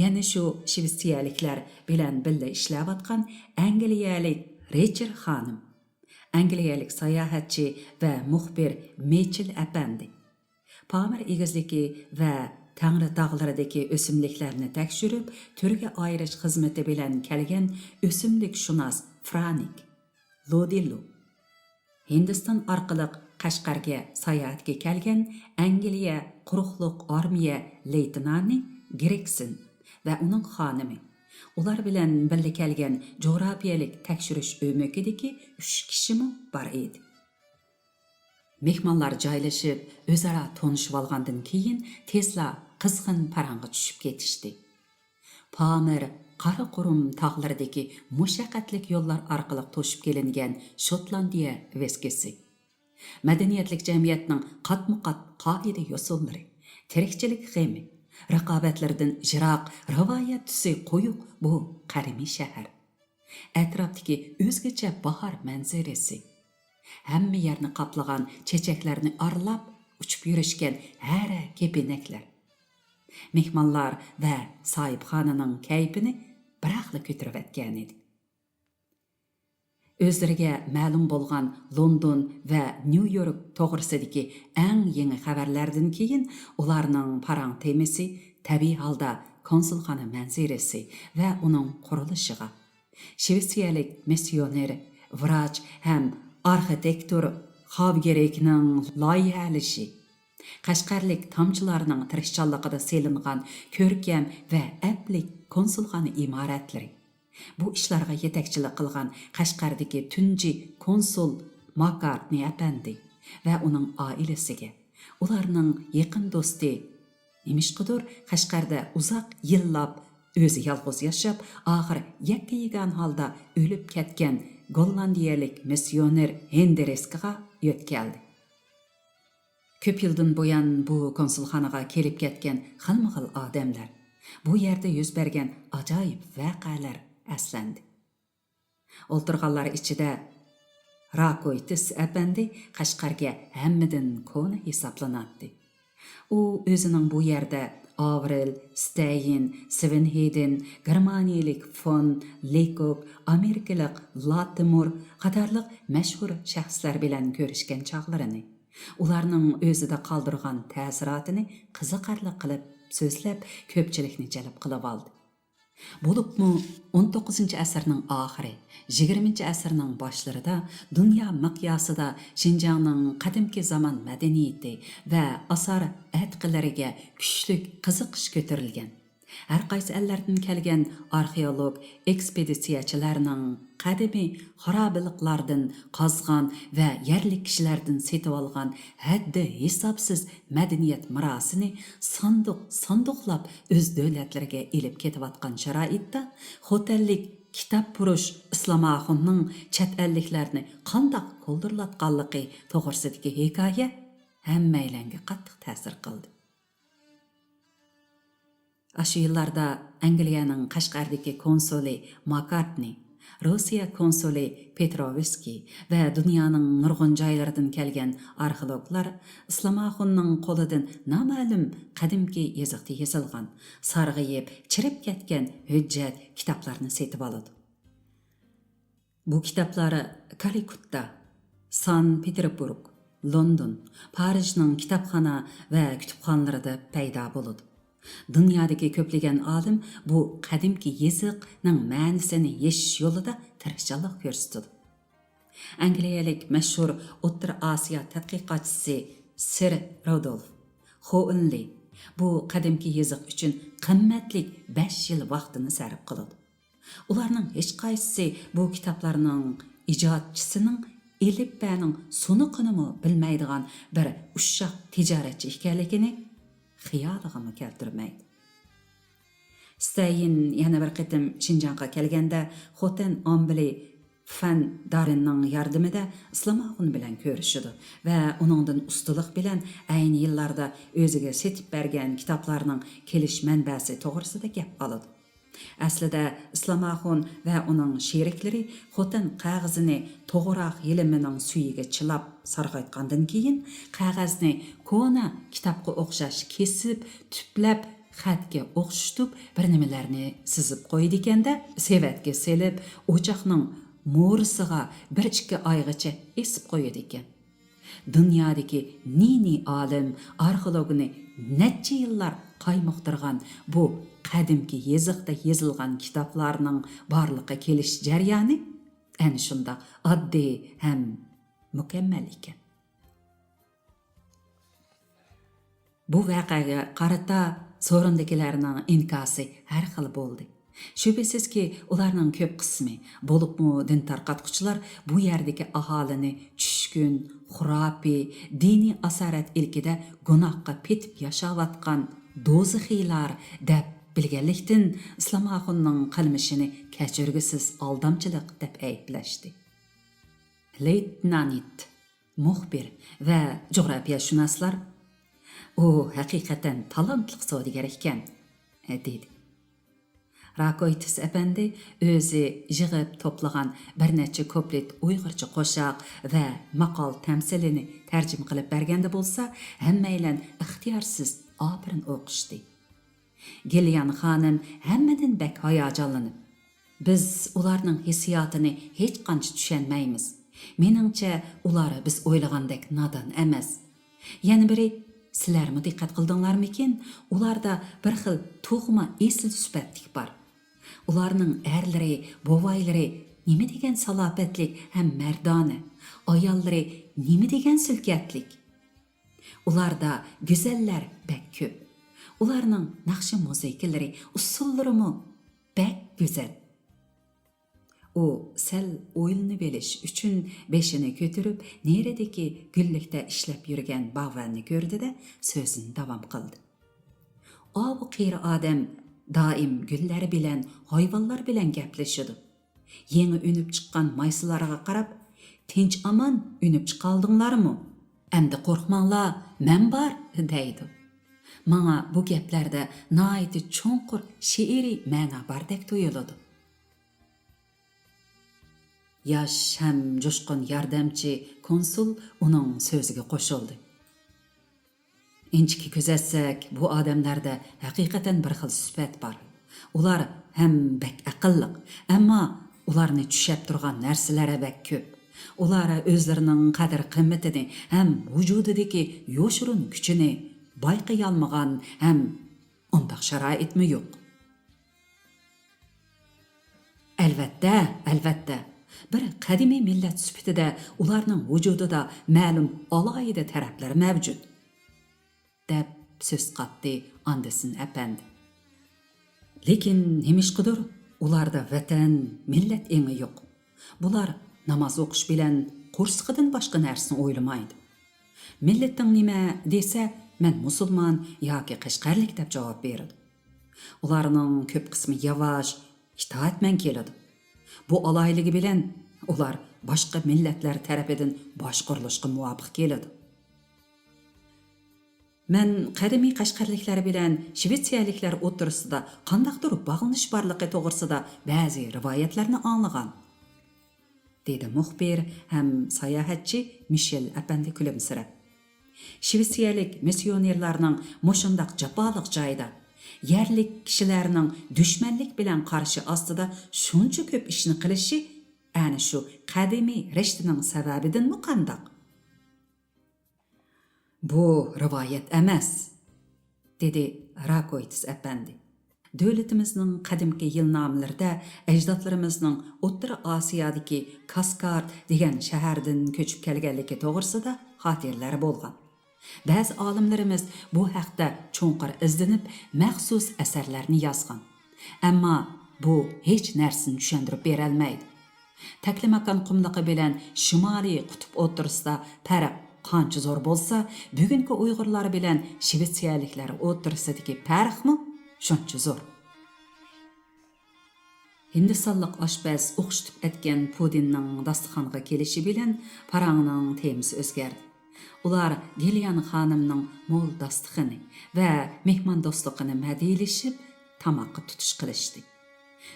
يەنە شۇ شىۋېتسىيەلىكلەر بىلەن بىللە ئىشلەۋاتقان ئەنگلىيەلىك رىچېر خانىم، ئەنگلىيەلىك ساياھەتچى ۋە مۇخبىر مىچېل ئەپەندى، پامىر ئېگىزلىكى ۋە تەڭرى تاغلىرىدىكى ئۆسۈملۈكلەرنى تەكشۈرۈپ، تۈرگە ئايرىش خىزمىتى بىلەن كەلگەن ئۆسۈملۈكشۇناس فرانك لودىللو، ھىندىستان ئارقىلىق قەشقەرگە ساياھەتكە كەلگەن ئەنگلىيە قۇرۇقلۇق ئارمىيە لېيتېنانى گرېگسون ۋە ئۇنىڭ خانىمى، ئۇلار بىلەن بىللە كەلگەن جۇغراپىيەلىك تەكشۈرۈش ئۆمىكىدىكى ئۈچ كىشىمۇ بار ئىدى. مېھمانلار جايلىشىپ، ئۆزئارا تونۇشۇۋالغاندىن كېيىن، تېزلا قىزغىن پاراڭغا چۈشۈپ كېتىشتى. پامىر قارا قۇرۇم تاغلىرىدىكى مۇشەققەتلىك يوللار ئارقىلىق توشۇپ كېلىنگەن شوتلاندىيە ۋىسكىسى، مەدەنىيەتلىك جەمئىيەتنىڭ قاتمۇ قات قائىدە يوسۇنلىرى، تىرىكچىلىك غېمى، رىقابەتلىرىدىن يىراق، رىۋايەت تۈسى قويۇق بۇ قەدىمىي شەھەر. ئەتراپتىكى ئۆزگىچە باھار مەنزىرىسى، ھەممە يەرنى قاپلىغان چېچەكلەرنى ئارىلاپ ئۇچۇپ يۈرۈشكەن ھەرە كېپىنەكلەر، مېھمانلار ۋە ساھىبخانىنىڭ كەيپىنى بىراقلا كۆتۈرۈۋەتكەنىدى. ئۆزلىرىگە مەلۇم بولغان لوندون ۋە نيۇ يورك توغرىسىدىكى ئەڭ يېڭى خەۋەرلەردىن كېيىن، ئۇلارنىڭ پاراڭ تېمىسى تەبىئىي ھالدا كونسۇلخانا مەنزىرىسى ۋە ئۇنىڭ قۇرۇلۇشىغا، شىۋېتسىيەلىك مىسسىيونېر، ۋراچ ھەم ئارخىتېكتور خاۋگېرىكنىڭ لايىھەلىشى، قەشقەرلىك تامچىلارنىڭ تىرىشچانلىقىدا سېلىنغان كۆركەم ۋە ئەپلىك كونسۇلخانا ئىمارەتلىرى، بۇ ئىشلارغا يېتەكچىلىك قىلغان قەشقەردىكى تۇنجى كونسۇل ماكارتنى ئەپەندى ۋە ئۇنىڭ ئائىلىسىگە، ئۇلارنىڭ يېقىن دوستى، نېمىشقىدۇر قەشقەردە ئۇزاق يىللاپ ئۆزى يالغۇز ياشاپ، ئاخىر يەككە يېگان ھالدا ئۆلۈپ كەتكەن گوللاندىيەلىك مىسسىيونېر ھېندرىسكىغا يۆتكەلدى. كۆپ يىلدىن بۇيان بۇ كونسۇلخانىغا كېلىپ كەتكەن خىلمۇخىل ئادەملەر، بۇ يەردە يۈز بەرگەن ئاجايىپ ۋەقەلەر ئەسلەندى. ئولتۇرغانلار ئىچىدە راكويتىس ئەپەندى قەشقەرگە ھەممىدىن كونا ھېسابلىناتتى. ئۇ ئۆزىنىڭ بۇ يەردە ئاۋرېل ستەين، سىۋېنھېيدېن، گېرمانىيىلىك فون لېكوك، ئامېرىكىلىق لاتىمۇر قاتارلىق مەشھۇر شەخسلەر بىلەن كۆرۈشكەن چاغلىرىنى، ئۇلارنىڭ ئۆزىدە قالدۇرغان تەسىراتىنى قىزىقارلىق قىلىپ سۆزلەپ، كۆپچىلىكنى جەلپ قىلىۋالدى. بولۇپمۇ ئون توققۇزىنچى ئەسىرنىڭ ئاخىرى، يىگىرمىنچى ئەسىرنىڭ باشلىرىدا دۇنيا مىقياسىدا شىنجاڭنىڭ قەدىمكى زامان مەدەنىيىتى ۋە ئاسار ئەتىقىلىرىگە كۈچلۈك قىزىقىش كۆتۈرۈلگەن. ھەر قايسى ئەللەردىن كەلگەن ئارخېئولوگ ئېكسپېدىتسىيەچىلەرنىڭ قەدىمىي خارابىلىقلاردىن قازغان ۋە يەرلىك كىشىلەردىن سېتىۋالغان ھەددى ھېسابسىز مەدەنىيەت مىراسىنى ساندۇق ساندۇقلاپ ئۆز دۆلەتلىرىگە ئېلىپ كېتىۋاتقان شارائىتتا، خوتەنلىك كىتابپۇرۇش ئىسلام ئاخۇننىڭ چەت ئەللىكلەرنى قانداق كولدۇرلاتقانلىقى توغرىسىدىكى ھېكايە ھەممەيلەنگە قاتتىق تەسىر قىلدى. ئاشۇ يىللاردا ئەنگلىيەنىڭ قەشقەردىكى كونسۇلى ماكارتنى، روسىيە كونسۇلى پېتروۋسكىي ۋە دۇنيانىڭ نۇرغۇن جايلىرىدىن كەلگەن ئارخېئولوگلار ئىسلام ئاخۇننىڭ قولىدىن نامەلۇم قەدىمكى يېزىقتا يېزىلغان، سارغىيىپ، چىرىپ كەتكەن ھۆججەت كىتابلارنى سېتىۋالىدۇ. بۇ كىتابلار كالكۇتتا، سان پېتېربۇرگ، لوندون، پارىژنىڭ كىتابخانا ۋە كۇتۇپخانىلىرىدا پەيدا بولىدۇ. دۇنيادىكى كۆپلىگەن ئالىم بۇ قەدىمكى يېزىقنىڭ مەنىسىنى يېشىش يولىدا تىرىشچانلىق كۆرسىتىدۇ. ئەنگلىيەلىك مەشھۇر ئوتتۇرا ئاسىيا تەتقىقاتچىسى سىر رودولف خوئېنلى بۇ قەدىمكى يېزىق ئۈچۈن قىممەتلىك بەش يىل ۋاقتىنى سەرپ قىلىدۇ. ئۇلارنىڭ ھېچقايسىسى بۇ كىتابلارنىڭ ئىجادچىسىنىڭ ئېلىپبەنىڭ سۇنۇقىنىمۇ بىلمەيدىغان بىر ئۇششاق تىجارەتچى ئىكەنلىكىنى خىيالىغىمۇ كەلتۈرمەيدۇ. ستەين يەنە بىر قېتىم شىنجاڭغا كەلگەندە، خوتەن ئامبىلى فەن دارىننىڭ ياردىمىدە ئىسلام ئاخۇن بىلەن كۆرۈشىدۇ ۋە ئۇنىڭدىن ئۇستىلىق بىلەن ئەينى يىللاردا ئۆزىگە سېتىپ بەرگەن كىتابلارنىڭ كېلىش مەنبەسى توغرىسىدا گەپ ئالىدۇ. ئەسلىدە ئىسلام ئاخۇن ۋە ئۇنىڭ شېرىكلىرى خوتەن قەغىزىنى توغراق يېلىمىنىڭ سۈيىگە چىلاپ سارغايتقاندىن كېيىن، قەغەزنى كونا كىتابقا ئوخشاش كېسىپ، تۈپلەپ، خەتكە ئوخشىتىپ بىر نېمىلەرنى سىزىپ قويىدىكەن-دە، سېۋەتكە سېلىپ، ئوچاقنىڭ مورىسىغا بىر ئىككى ئايغىچە ئېسىپ قويىدىكەن. دۇنيادىكى نى-نى ئالىم، ئارخېئولوگنى نەچچە يىللار قايمۇقتۇرغان بۇ قەدىمكى يېزىقتا يېزىلغان كىتابلارنىڭ بارلىققا كېلىش جەريانى ئەنە شۇنداق ئاددىي ھەم مۇكەممەل ئىكەن. بۇ ۋەقەگە قارىتا سورۇندىكىلەرنىڭ ئىنكاسى ھەر خىل بولدى. شۈبھىسىزكى، ئۇلارنىڭ كۆپ قىسمى، بولۇپمۇ دىن تارقاتقۇچىلار بۇ يەردىكى ئاھالىنى چۈشكۈن، خۇراپىي، دىنىي ئاسارەت ئىلكىدە گۇناھقا پېتىپ ياشاۋاتقان دوزىخىيلار دەپ بىلگەنلىكتىن، ئىسلام ئاخۇننىڭ قىلمىشىنى كەچۈرگۈسىز ئالدامچىلىق دەپ ئەيىبلەشتى. لېيتنانت، مۇخبىر ۋە جۇغراپىيەشۇناسلار، «ئۇ ھەقىقەتەن تالانتلىق سودىگەر ئىكەن» دېدى. راكويتىس ئەپەندى ئۆزى يىغىپ توپلىغان بىر نەچچە كۇپلېت ئۇيغۇرچە قوشاق ۋە ماقال تەمسىلىنى تەرجىمە قىلىپ بەرگەندە بولسا، ھەممەيلەن ئىختىيارسىز ئاپىرىن ئوقۇشتى. گىليان خانىم ھەممىدىن بەك ھاياجانلىنىپ، «بىز ئۇلارنىڭ ھېسسىياتىنى ھېچقانچە چۈشەنمەيمىز. مېنىڭچە، ئۇلار بىز ئويلىغاندەك نادان ئەمەس. يەنە بىرى، سىلەرمۇ دىققەت قىلدىڭلارمىكىن، ئۇلاردا بىر خىل تۇغما ئېسىل سۈپەتلىك بار. ئۇلارنىڭ ئەرلىرى، بوۋايلىرى نېمە دېگەن سالاپەتلىك ھەم مەردانە، ئاياللىرى نېمە دېگەن سۈلكەتلىك. ئۇلاردا گۈزەللەر بەك كۆپ. ئۇلارنىڭ ناخشا مۇزىكىلىرى، ئۇسسۇللىرىمۇ بەك گۈزەل.» ئۇ سەل ئويلىنىۋېلىش ئۈچۈن بېشىنى كۆتۈرۈپ، نېرىدىكى گۈللۈكتە ئىشلەپ يۈرگەن باغۋەننى كۆردى-دە، سۆزىنى داۋام قىلدى. «ئاۋۇ قېرى ئادەم دائىم گۈللەر بىلەن، ھايۋانلار بىلەن گەپلىشىدۇ. يېڭى ئۈنۈپ چىققان مايسىلارغا قاراپ، 'تىنچ-ئامان ئۈنۈپ چىقالدىڭلارمۇ؟ ئەمدى قورقماڭلار، مەن بار!' دەيدۇ. ماڭا بۇ گەپلەردە ناھايىتى چوڭقۇر شېئىرىي مەنا باردەك تۇيۇلىدۇ.» ياش ھەم جۇشقۇن ياردەمچى كونسۇل ئۇنىڭ سۆزىگە قوشۇلدى. «ئىنچىكە كۆزەتسەك، بۇ ئادەملەردە ھەقىقەتەن بىر خىل سۈپەت بار. ئۇلار ھەم بەك ئەقىللىق، ئەمما ئۇلارنى چۈشەپ تۇرغان نەرسىلەر بەك كۆپ. ئۇلار ئۆزلىرىنىڭ قەدىر-قىممىتىنى ھەم ۋۇجۇدىدىكى يوشۇرۇن كۈچىنى بايقىيالمىغان ھەم ئۇنداق شارائىتمۇ يوق.» «ئەلۋەتتە، ئەلۋەتتە، بىر قەدىمىي مىللەت سۈپىتىدە ئۇلارنىڭ ۋۇجۇدىدا مەلۇم ئالاھىدە تەرەپلەر مەۋجۇت.» دەپ سۆز قاتتى ئاندېرسېن ئەپەندى. «لېكىن نېمىشقىدۇر، ئۇلاردا ۋەتەن، مىللەت ئېڭى يوق. بۇلار ناماز ئوقۇش بىلەن قورسىقىدىن باشقا نەرسىنى ئويلىمايدۇ. مىللىتىڭ نېمە دېسە، مەن مۇسۇلمان ياكى قەشقەرلىك دەپ جاۋاب بېرىدۇ. ئۇلارنىڭ كۆپ قىسمى ياۋاش، ئىتائەتمەن كېلىدۇ. بۇ ئالاھىدىلىكى بىلەن ئۇلار باشقا مىللەتلەر تەرىپىدىن باشقۇرۇلۇشقا مۇۋاپىق كېلىدۇ. مەن قەدىمىي قەشقەرلىكلەر بىلەن شىۋېتسىيەلىكلەر ئوتتۇرىسىدا قانداقتۇر باغلىنىش بارلىقى توغرىسىدا بەزى رىۋايەتلەرنى ئاڭلىغان»، دېدى مۇخبىر ھەم ساياھەتچى مىشېل ئەپەندى كۈلۈمسىرەپ. «شىۋېتسىيەلىك مىسسىيونېرلارنىڭ مۇشۇنداق جاپالىق جايدا، يەرلىك كىشىلەرنىڭ دۈشمەنلىك بىلەن قارشى ئاستىدا شۇنچە كۆپ ئىشنى قىلىشى ئەنە شۇ قەدىمىي رىشتىنىڭ سەۋەبىدىنمۇ قانداق؟» «بۇ رىۋايەت ئەمەس»، دېدى راكويتس ئەپەندى. «دۆلىتىمىزنىڭ قەدىمكى يىلنامىلىرىدە ئەجدادلىرىمىزنىڭ ئوتتۇرا ئاسىيادىكى كاسكارد دېگەن شەھەردىن كۆچۈپ كەلگەنلىكى توغرىسىدا خاتىرىلەر بولغان. بەزى ئالىملىرىمىز بۇ ھەقتە چوڭقۇر ئىزدىنىپ، مەخسۇس ئەسەرلەرنى يازغان. ئەمما بۇ ھېچ نەرسىنى چۈشەندۈرۈپ بېرەلمەيدۇ. تەكلىماكان قۇملۇقى بىلەن شىمالىي قۇتۇپ ئوتتۇرىسىدا پەرق قانچە زور بولسا، بۈگۈنكى ئۇيغۇرلار بىلەن شىۋېتسىيەلىكلەر ئوتتۇرىسىدىكى پەرقمۇ شۇنچە زور.» ھىندىستانلىق ئاشپەز ئوخشىتىپ ئەتكەن پۇدىننىڭ داستىخانغا كېلىشى بىلەن پاراڭنىڭ تېمىسى ئۆزگەردى. ئۇلار گىليان خانىمنىڭ مول داستىخىنى ۋە مېھماندوستلۇقىنى مەدھىيلىشىپ، تاماققا تۇتۇش قىلىشتى.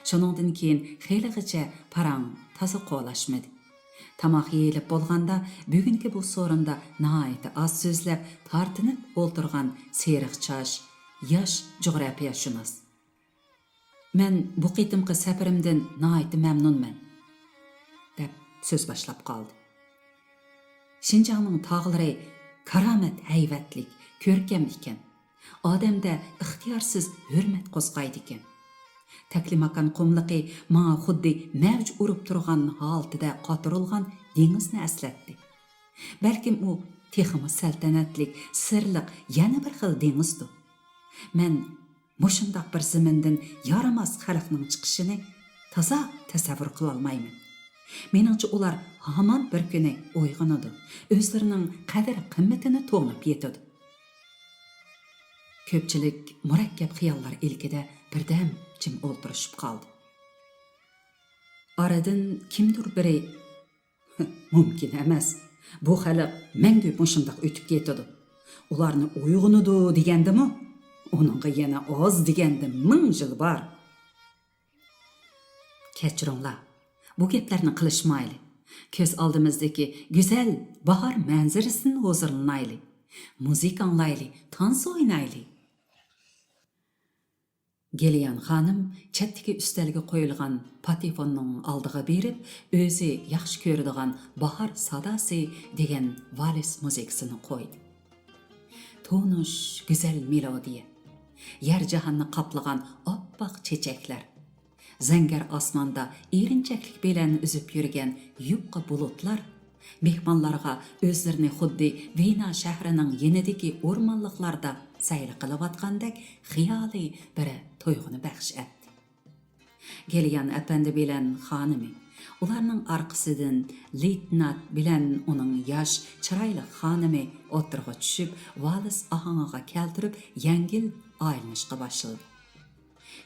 شۇنىڭدىن كېيىن خېلىغىچە پاراڭ تازا قولاشمىدى. تاماق يېيىلىپ بولغاندا، بۈگۈنكى بۇ سورۇندا ناھايىتى ئاز سۆزلەپ، تارتىنىپ ئولتۇرغان سېرىق چاچ، ياش جۇغراپىيەشۇناس: «مەن بۇ قېتىمقى سەپىرىمدىن ناھايىتى مەمنۇنمەن»، دەپ سۆز باشلاپ قالدى. شىنجاڭنىڭ تاغلىرى كارامەت ھەيۋەتلىك، كۆركەم ئىكەن. ئادەمدە ئىختىيارسىز ھۆرمەت قوزغايدىكەن. تەكلىماكان قۇملۇقى ماڭا خۇددى مەۋج ئۇرۇپ تۇرغان ھالىتىدە قاتۇرۇلغان دېڭىزنى ئەسلەتتى. بەلكىم ئۇ تېخىمۇ سەلتەنەتلىك، سىرلىق يەنە بىر خىل دېڭىزدۇ. مەن مۇشۇنداق بىر زېمىندىن يارىماس خەلقنىڭ چىقىشىنى تازا تەسەۋۋۇر قىلالمايمەن. مېنىڭچە، ئۇلار ھامان بىر كۈنى ئويغىنىدۇ، ئۆزلىرىنىڭ قەدىر-قىممىتىنى تونۇپ يېتىدۇ. كۆپچىلىك مۇرەككەپ خىياللار ئىلكىدە بىردەم جىم ئولتۇرۇشۇپ قالدى. ئارىدىن كىمدۇر بىرى، مۇمكىن ئەمەس. بۇ خەلق مەڭگۈ مۇشۇنداق ئۆتۈپ كېتىدۇ. ئۇلارنى ئويغىنىدۇ دېگەندىمۇ، ئۇنىڭغا يەنە ئاز دېگەندە مىڭ يىل بار. كەچۈرۈڭلار، بۇ گەپلەرنى قىلىشمايلى. كۆز ئالدىمىزدىكى گۈزەل باھار مەنزىرىسىدىن ھۇزۇرلىنايلى. مۇزىكا ئاڭلايلى، تانسا ئوينايلى. گېليان خانىم چەتتىكى ئۈستەلگە قويۇلغان پاتېفوننىڭ ئالدىغا بېرىپ، ئۆزى ياخشى كۆرىدىغان باھار ساداسى دېگەن ۋالىس مۇزىكىسىنى قويدى. تونۇش، گۈزەل مېلودىيە. يەر جاھاننى قاپلىغان ئاپئاق چېچەكلەر. زەڭگەر ئاسماندا ئېرىنچەكلىك بىلەن ئۈزۈپ يۈرگەن يۇقا بۇلۇتلار مېھمانلارغا ئۆزلىرىنى خۇددى ۋېنا شەھىرىنىڭ يېنىدىكى ئورمانلىقلاردا سەيلە قىلىۋاتقاندەك خىيالىي بىر تۇيغۇنى بەخش ئەتتى. گېليان ئەپەندى بىلەن خانىمى، ئۇلارنىڭ ئارقىسىدىن لېيتنات بىلەن ئۇنىڭ ياش، چىرايلىق خانىمى ئوتتۇرىغا چۈشۈپ، ۋالىس ئاھاڭىغا كەلتۈرۈپ، يەڭگىل ئايلىنىشقا باشلىدى.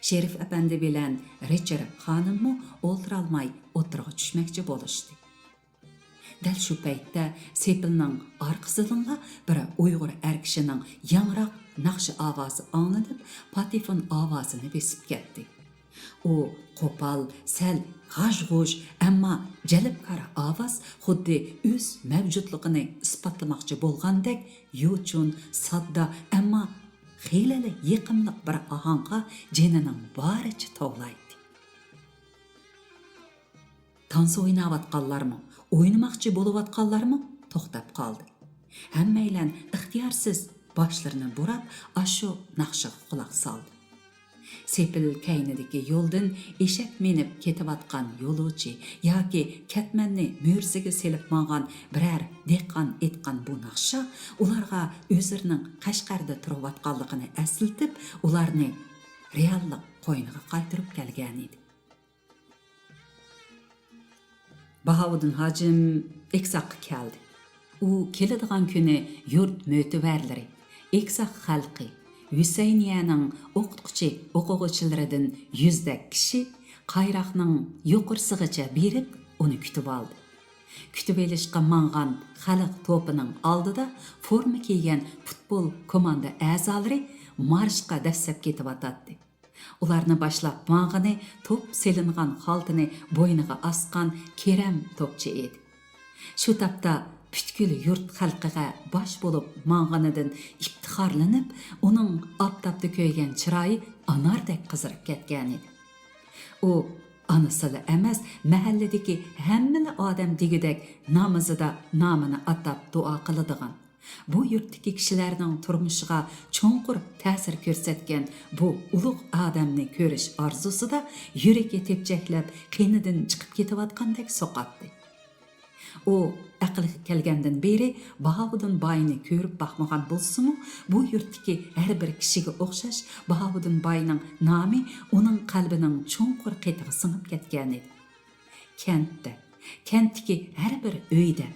شېرىف ئەپەندى بىلەن رىچارد خانىممۇ ئولتۇرالماي ئوتتۇرىغا چۈشمەكچى بولۇشتى. دەل شۇ پەيتتە سېپىلنىڭ ئارقىسىدىنلا بىر ئۇيغۇر ئەر كىشىنىڭ ياڭراق ناخشا ئاۋازى ئاڭلىنىپ، پاتېفون ئاۋازىنى بېسىپ كەتتى. ئۇ قوپال، سەل غاژ-غۇژ، ئەمما جەلپكار ئاۋاز خۇددى ئۆز مەۋجۇتلۇقىنى ئىسپاتلىماقچى بولغاندەك يوچۇن، ساددا، ئەمما خېلىلا يېقىملىق بىر ئاھاڭغا جېنىنىڭ بارىچە توۋلايتتى. تانسا ئويناۋاتقانلارمۇ، ئوينىماقچى بولۇۋاتقانلارمۇ توختاپ قالدى. ھەممەيلەن ئىختىيارسىز باشلىرىنى بۇراپ، ئاشۇ ناخشىغا قۇلاق سالدى. سېپىل كەينىدىكى يولدىن ئېشەك مىنىپ كېتىۋاتقان يولۇچى ياكى كەتمەننى مۈرىسىگە سېلىپ ماڭغان بىرەر دېھقان ئېيتقان بۇ ناخشا ئۇلارغا ئۆزلىرىنىڭ قەشقەردە تۇرۇۋاتقانلىقىنى ئەسلىتىپ، ئۇلارنى رېئاللىق قوينىغا قايتۇرۇپ كەلگەنىدى. باھاۋۇدۇن ھاجىم ئېكساققا كەلدى. ئۇ كېلىدىغان كۈنى يۇرت مۆتىۋەرلىرى، ئېكساق خەلقى، ھۈسەينىيەنىڭ ئوقۇتقۇچى ئوقۇغۇچىلىرىدىن يۈزدەك كىشى قايراقنىڭ يۇقىرىسىغىچە بېرىپ ئۇنى كۈتۈۋالدى. كۈتۈۋېلىشقا ماڭغان خەلق توپىنىڭ ئالدىدا فورما كىيگەن پۇتبول كوماندا ئەزالىرى مارشقا دەسسەپ كېتىۋاتاتتى. ئۇلارنى باشلاپ ماڭغىنى توپ سېلىنغان خالتىنى بوينىغا ئاسقان كېرەم توپچى ئىدى. شۇ تاپتا پۈتكۈل يۇرت خەلقىگە باش بولۇپ ماڭغىنىدىن ئىپتىخارلىنىپ، ئۇنىڭ ئاپتاپتا كۆيگەن چىرايى ئاناردەك قىزىرىپ كەتكەنىدى. ئۇ ئانىسىلا ئەمەس، مەھەللىدىكى ھەممىلا ئادەم دېگۈدەك نامىزىدا نامىنى ئاتاپ دۇئا قىلىدىغان، بۇ يۇرتتىكى كىشىلەرنىڭ تۇرمۇشىغا چوڭقۇر تەسىر كۆرسەتكەن بۇ ئۇلۇغ ئادەمنى كۆرۈش ئارزۇسىدا يۈرىكى تېپچەكلەپ، قېنىدىن چىقىپ كېتىۋاتقاندەك سوقاتتى. ئۇ ئەقلىگە كەلگەندىن بېرى باھاۋۇدۇن باينى كۆرۈپ باقمىغان بولسىمۇ، بۇ يۇرتتىكى ھەر بىر كىشىگە ئوخشاش باھاۋۇدۇن باينىڭ نامى ئۇنىڭ قەلبىنىڭ چوڭقۇر قېتىغا سىڭىپ كەتكەنىدى. كەنتتە، كەنتتىكى ھەر بىر ئۆيدە،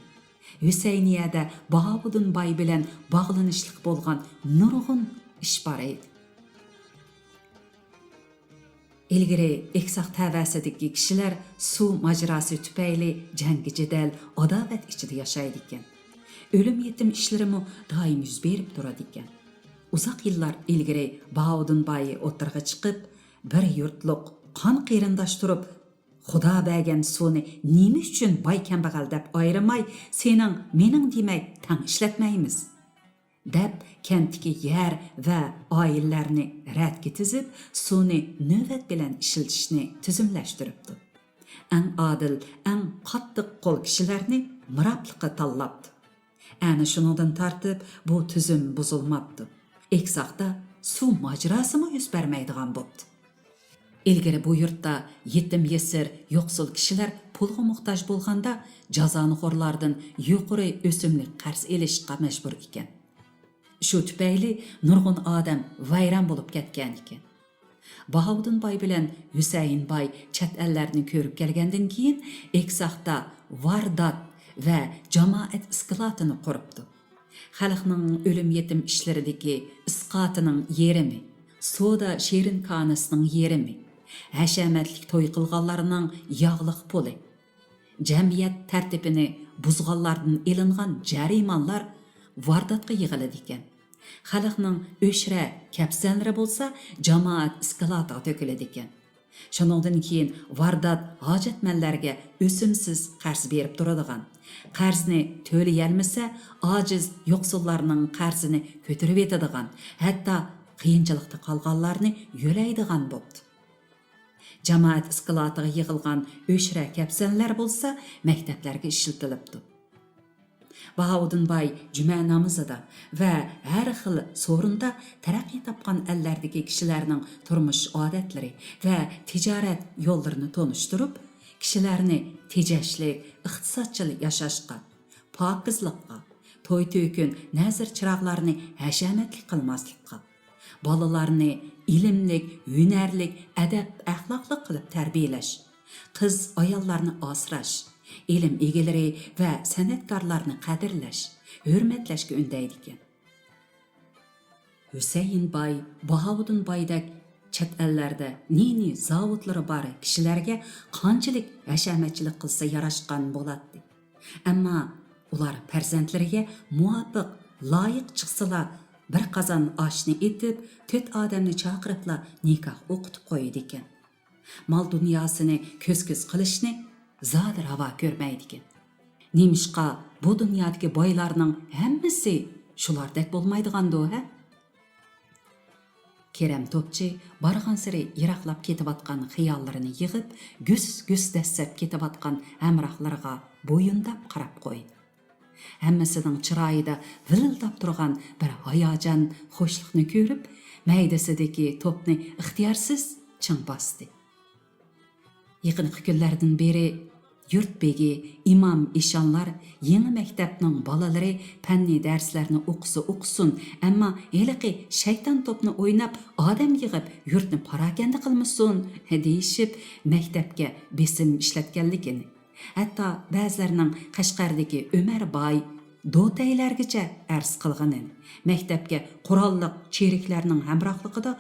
ھۈسەينىيەدە باھاۋۇدۇن باي بىلەن باغلىنىشلىق بولغان نۇرغۇن ئىش بار ئىدى. ئىلگىرى ئېكساق تەۋەسىدىكى كىشىلەر سۇ ماجىراسى تۈپەيلى جەڭگى-جېدەل، ئاداۋەت ئىچىدە ياشايدىكەن. ئۆلۈم-يېتىم ئىشلىرىمۇ دائىم يۈز بېرىپ تۇرىدىكەن. ئۇزاق يىللار ئىلگىرى باھاۋۇدۇن باي ئوتتۇرىغا چىقىپ، بىر يۇرتلۇق قان قېرىنداش تۇرۇپ، خۇدا بەرگەن سۇنى نېمە ئۈچۈن باي-كەمبەغەل دەپ ئايرىماي، سېنىڭ، مېنىڭ دېمەي تەڭ ئىشلەتمەيمىز؟ دەپ، كەنتتىكى يەر ۋە ئائىلىلەرنى رەتكە تىزىپ، سۇنى نۆۋەت بىلەن ئىشلىتىشنى تۈزۈملەشتۈرۈپتۇ. ئەڭ ئادىل، ئەڭ قاتتىق قول كىشىلەرنى مىراپلىققا تاللاپتۇ. ئەنە شۇنىڭدىن تارتىپ بۇ تۈزۈم بۇزۇلماپتۇ. ئېكساقتا سۇ ماجىراسىمۇ يۈز بەرمەيدىغان بوپتۇ. ئىلگىرى بۇ يۇرتتا يېتىم-يېسىر، يوقسۇل كىشىلەر پۇلغا موھتاج بولغاندا جازانىخورلاردىن يۇقىرى ئۆسۈملۈك قەرز ئېلىشقا مەجبۇر ئىكەن. شۇ تۈپەيلى نۇرغۇن ئادەم ۋەيران بولۇپ كەتكەن ئىكەن. باھاۋۇدۇن باي بىلەن ھۈسەيىن باي چەت ئەللەرنى كۆرۈپ كەلگەندىن كېيىن، ئېكساقتا ۋاردات ۋە جامائەت ئىسكىلاتىنى قۇرۇپتۇ. خەلقنىڭ ئۆلۈم-يېتىم ئىشلىرىدىكى ئىسقاتىنىڭ يېرىمى، سودا شېرىنكانىسىنىڭ يېرىمى، ھەشەمەتلىك توي قىلغانلارنىڭ ياغلىق پۇلى، جەمئىيەت تەرتىپىنى بۇزغانلاردىن ئېلىنغان جەرىمانلار ۋارداتقا يىغىلىدىكەن. خەلقنىڭ ئۆشرە كەپسەنلىرى بولسا جامائەت ئىسكىلاتىغا تۆكۈلىدىكەن. شۇنىڭدىن كېيىن ۋاردات ھاجەتمەنلەرگە ئۆسۈمسىز قەرز بېرىپ تۇرىدىغان، قەرزنى تۆلىيەلمىسە، ئاجىز يوقسۇللارنىڭ قەرزىنى كۆتۈرۈۋېتىدىغان، ھەتتا قىيىنچىلىقتا قالغانلارنى يۆلەيدىغان بوپتۇ. جامائەت ئىسكىلاتىغا يىغىلغان ئۆشرە كەپسەنلەر بولسا مەكتەپلەرگە ئىشلىتىلىپتۇ. باھاۋۇدۇن باي جۈمە نامىزىدا ۋە ھەر خىل سورۇندا تەرەققىي تاپقان ئەللەردىكى كىشىلەرنىڭ تۇرمۇش ئادەتلىرى ۋە تىجارەت يوللىرىنى تونۇشتۇرۇپ، كىشىلەرنى تېجەشلىك، ئىقتىسادچىل ياشاشقا، پاكىزلىققا، توي-تۆكۈن، نەزىر-چىراغلارنى ھەشەمەتلىك قىلماسلىققا، بالىلارنى ئىلىملىك، ھۈنەرلىك، ئەدەپ-ئەخلاقلىق قىلىپ تەربىيەلەش، قىز-ئاياللارنى ئاسراش، ئىلىم ئىگىلىرى ۋە سەنئەتكارلارنى قەدىرلەش، ھۆرمەتلەشكە ئۈندەيدىكەن. ھۈسەيىن باي، باھاۋۇدۇن بايدەك چەت ئەللەردە نى-نى زاۋۇتلىرى بار كىشىلەرگە قانچىلىك ھەشەمەتچىلىك قىلسا ياراشقان بولاتتى. ئەمما ئۇلار پەرزەنتلىرىگە مۇۋاپىق، لايىق چىقسىلا، بىر قازان ئاشنى ئېتىپ، تۆت ئادەمنى چاقىرىپلا نىكاھ ئوقۇتۇپ قويىدىكەن. مال-دۇنياسىنى كۆز-كۆز قىلىشنى زادى راۋا كۆرمەيدىكەن. نېمىشقا بۇ دۇنيادىكى بايلارنىڭ ھەممىسى شۇلاردەك بولمايدىغاندۇ، ھە؟ كېرەم توپچى بارغانسېرى يىراقلاپ كېتىۋاتقان خىياللىرىنى يىغىپ، گۈس-گۈس دەسسەپ كېتىۋاتقان ھەمراھلىرىغا بويۇنداپ قاراپ قويدى. ھەممىسىنىڭ چىرايىدا ۋىلىلداپ تۇرغان بىر ھاياجان، خۇشلۇقنى كۆرۈپ، مەيدىسىدىكى توپنى ئىختىيارسىز چىڭ باستى. يېقىنقى كۈنلەردىن بېرى يۇرت بېگى، ئىمام، ئىشانلار يېڭى مەكتەپنىڭ بالىلىرى پەننىي دەرسلەرنى ئوقۇسا ئوقۇسۇن، ئەمما ھېلىقى شەيتان توپنى ئويناپ، ئادەم يىغىپ، يۇرتنى پاراكەندە قىلمىسۇن، دېيىشىپ، مەكتەپكە بېسىم ئىشلەتكەنلىكىنى، ھەتتا بەزىلەرنىڭ قەشقەردىكى ئۆمەر باي، دوتەيلەرگىچە ئەرز قىلغىنىنى، مەكتەپكە قوراللىق چېرىكلەرنىڭ ھەمراھلىقىدا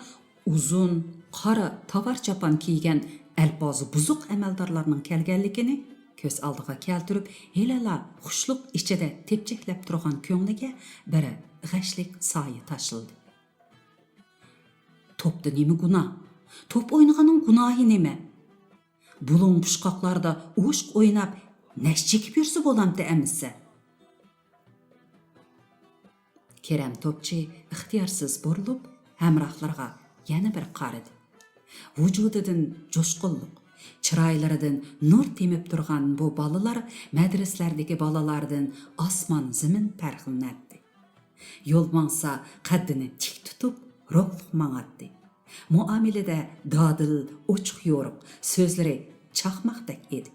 ئۇزۇن، قارا تاۋار چاپان كىيگەن ئەلپازى بۇزۇق ئەمەلدارلارنىڭ كەلگەنلىكىنى كۆز ئالدىغا كەلتۈرۈپ، ھېلىلا خۇشلۇق ئىچىدە تېپچەكلەپ تۇرغان كۆڭلىگە بىر غەشلىك سايە تاشلىدى. توپتا نېمە گۇناھ؟ توپ ئوينىغاننىڭ گۇناھى نېمە؟ بۇلۇڭ پۇچقاقلاردا ئوشۇق ئويناپ، نەش چېكىپ يۈرسە بولامتى ئەمىسە؟ كېرەم توپچى ئىختىيارسىز بۇرۇلۇپ، ھەمراھلىرىغا يەنە بىر قارىدى. ۋۇجۇدىدىن جۇشقۇنلۇق، چىرايلىرىدىن نۇر تېمىپ تۇرغان بۇ بالىلار مەدرىسىلەردىكى بالىلاردىن ئاسمان-زېمىن پەرقلىنەتتى. يول ماڭسا، قەددىنى تىك تۇتۇپ، روھلۇق ماڭاتتى. مۇئامىلىدە دادىل، ئوچۇق-يورۇق، سۆزلىرى چاقماقتەك ئىدى.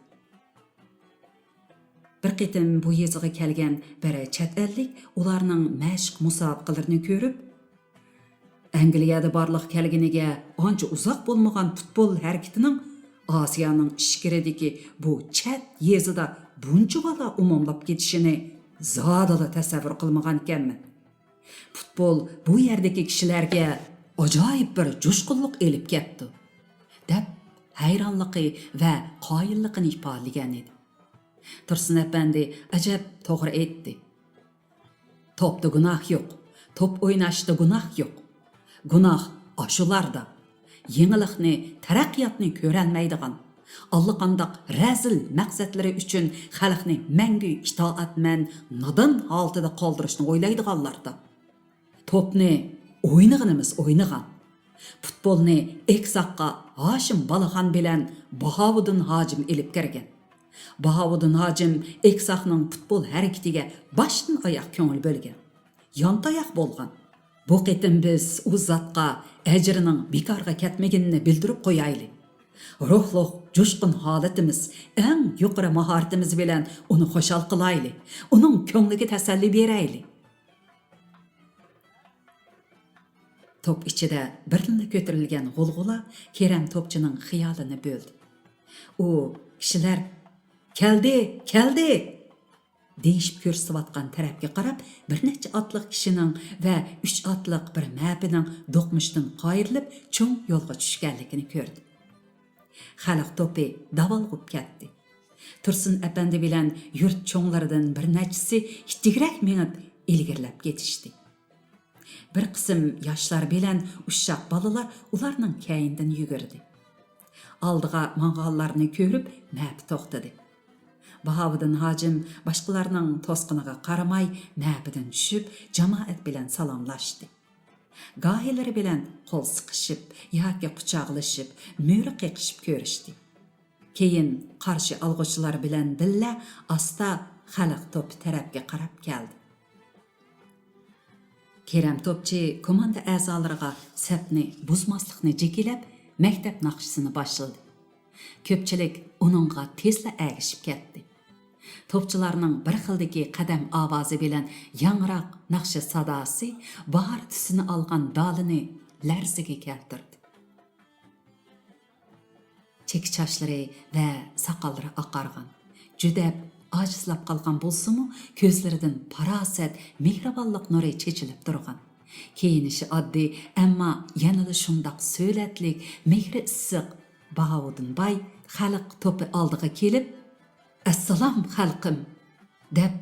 بىر قېتىم بۇ يېزىغا كەلگەن بىر چەت ئەللىك ئۇلارنىڭ مەشىق مۇسابىقىلىرىنى كۆرۈپ، ئەنگلىيەدە بارلىققا كەلگىنىگە ئانچە ئۇزاق بولمىغان پۇتبول ھەرىكىتىنىڭ ئاسىيانىڭ ئىچكىرىدىكى بۇ چەت يېزىدا بۇنچىۋالا ئومۇملاپ كېتىشىنى زادىلا تەسەۋۋۇر قىلمىغانىكەنمەن. پۇتبول بۇ يەردىكى كىشىلەرگە ئاجايىپ بىر جۇشقۇنلۇق ئېلىپ كەپتۇ، دەپ ھەيرانلىقى ۋە قايىللىقىنى ئىپادىلىگەن ئىدى. تۇرسۇن ئەپەندى ئەجەب توغرا ئېيتتى. توپتا گۇناھ يوق، توپ ئويناشتا گۇناھ يوق. گۇناھ ئاشۇلاردا، يېڭىلىقنى، تەرەققىياتنى كۆرەلمەيدىغان، ئاللىقانداق رەزىل مەقسەتلىرى ئۈچۈن خەلقنى مەڭگۈ ئىتائەتمەن، نادان ھالىتىدە قالدۇرۇشنى ئويلايدىغانلاردا. توپنى ئوينىغىنىمىز ئوينىغان. پۇتبولنى ئېكساققا ھاشىم بالىخان بىلەن باھاۋۇدۇن ھاجىم ئېلىپ كىرگەن. باھاۋۇدۇن ھاجىم ئېكساقنىڭ پۇتبول ھەرىكىتىگە باشتىن ئاياق كۆڭۈل بۆلگەن. يانتاياق بولغان. بۇ قېتىم بىز ئۇ زاتقا ئەجرىنىڭ بىكارغا كەتمىگىنىنى بىلدۈرۈپ قويايلى. روھلۇق، جۇشقۇن ھالىتىمىز، ئەڭ يۇقىرى ماھارىتىمىز بىلەن ئۇنى خۇشال قىلايلى، ئۇنىڭ كۆڭلىگە تەسەللى بېرەيلى. توپ ئىچىدە بىردىنلا كۆتۈرۈلگەن غۇلغۇلا كېرەم توپچىنىڭ خىيالىنى بۆلدى. ئۇ كىشىلەر «كەلدى، كەلدى!» دېيىشىپ كۆرسىتىۋاتقان تەرەپكە قاراپ، بىر نەچچە ئاتلىق كىشىنىڭ ۋە ئۈچ ئاتلىق بىر مەپىنىڭ دوقمۇشتىن قايرىلىپ، چوڭ يولغا چۈشكەنلىكىنى كۆردى. خەلق توپى داۋالغۇپ كەتتى. تۇرسۇن ئەپەندى بىلەن يۇرت چوڭلىرىدىن بىر نەچچىسى ئىتتىكرەك مېڭىپ ئىلگىرىلەپ كېتىشتى. بىر قىسىم ياشلار بىلەن ئۇششاق بالىلار ئۇلارنىڭ كەينىدىن يۈگۈردى. ئالدىغا ماڭغانلارنى كۆرۈپ مەپە توختىدى. باھاۋۇدۇن ھاجىم باشقىلارنىڭ توسقىنىغا قارىماي مەپىدىن چۈشۈپ، جامائەت بىلەن سالاملاشتى. گاھىلىرى بىلەن قول سىقىشىپ ياكى قۇچاقلىشىپ، مۈرە قېقىشىپ كۆرۈشتى. كېيىن قارشى ئالغۇچىلار بىلەن بىللە ئاستا خەلق توپى تەرەپكە قاراپ كەلدى. كېرەم توپچى كوماندا ئەزالىرىغا سەپنى بۇزماسلىقنى جېكىلەپ، مەكتەپ ناخشىسىنى باشلىدى. كۆپچىلىك ئۇنىڭغا تېزلا ئەگىشىپ كەتتى. توپچىلارنىڭ بىر خىلدىكى قەدەم ئاۋازى بىلەن ياڭراق ناخشا ساداسى باھار تۈسىنى ئالغان دالىنى لەرزىگە كەلتۈردى. چېكە چاچلىرى ۋە ساقاللىرى ئاقارغان، جۈدەپ، ئاجىزلاپ قالغان بولسىمۇ، كۆزلىرىدىن پاراسەت، مېھرىبانلىق نۇرى چېچىلىپ تۇرغان. كىيىنىشى ئاددىي، ئەمما يەنىلا شۇنداق سۆلەتلىك، مېھرى ئىسسىق. باھاۋۇدۇن باي خەلق توپى ئالدىغا كېلىپ، «ئەسسالام، خەلقىم!» دەپ،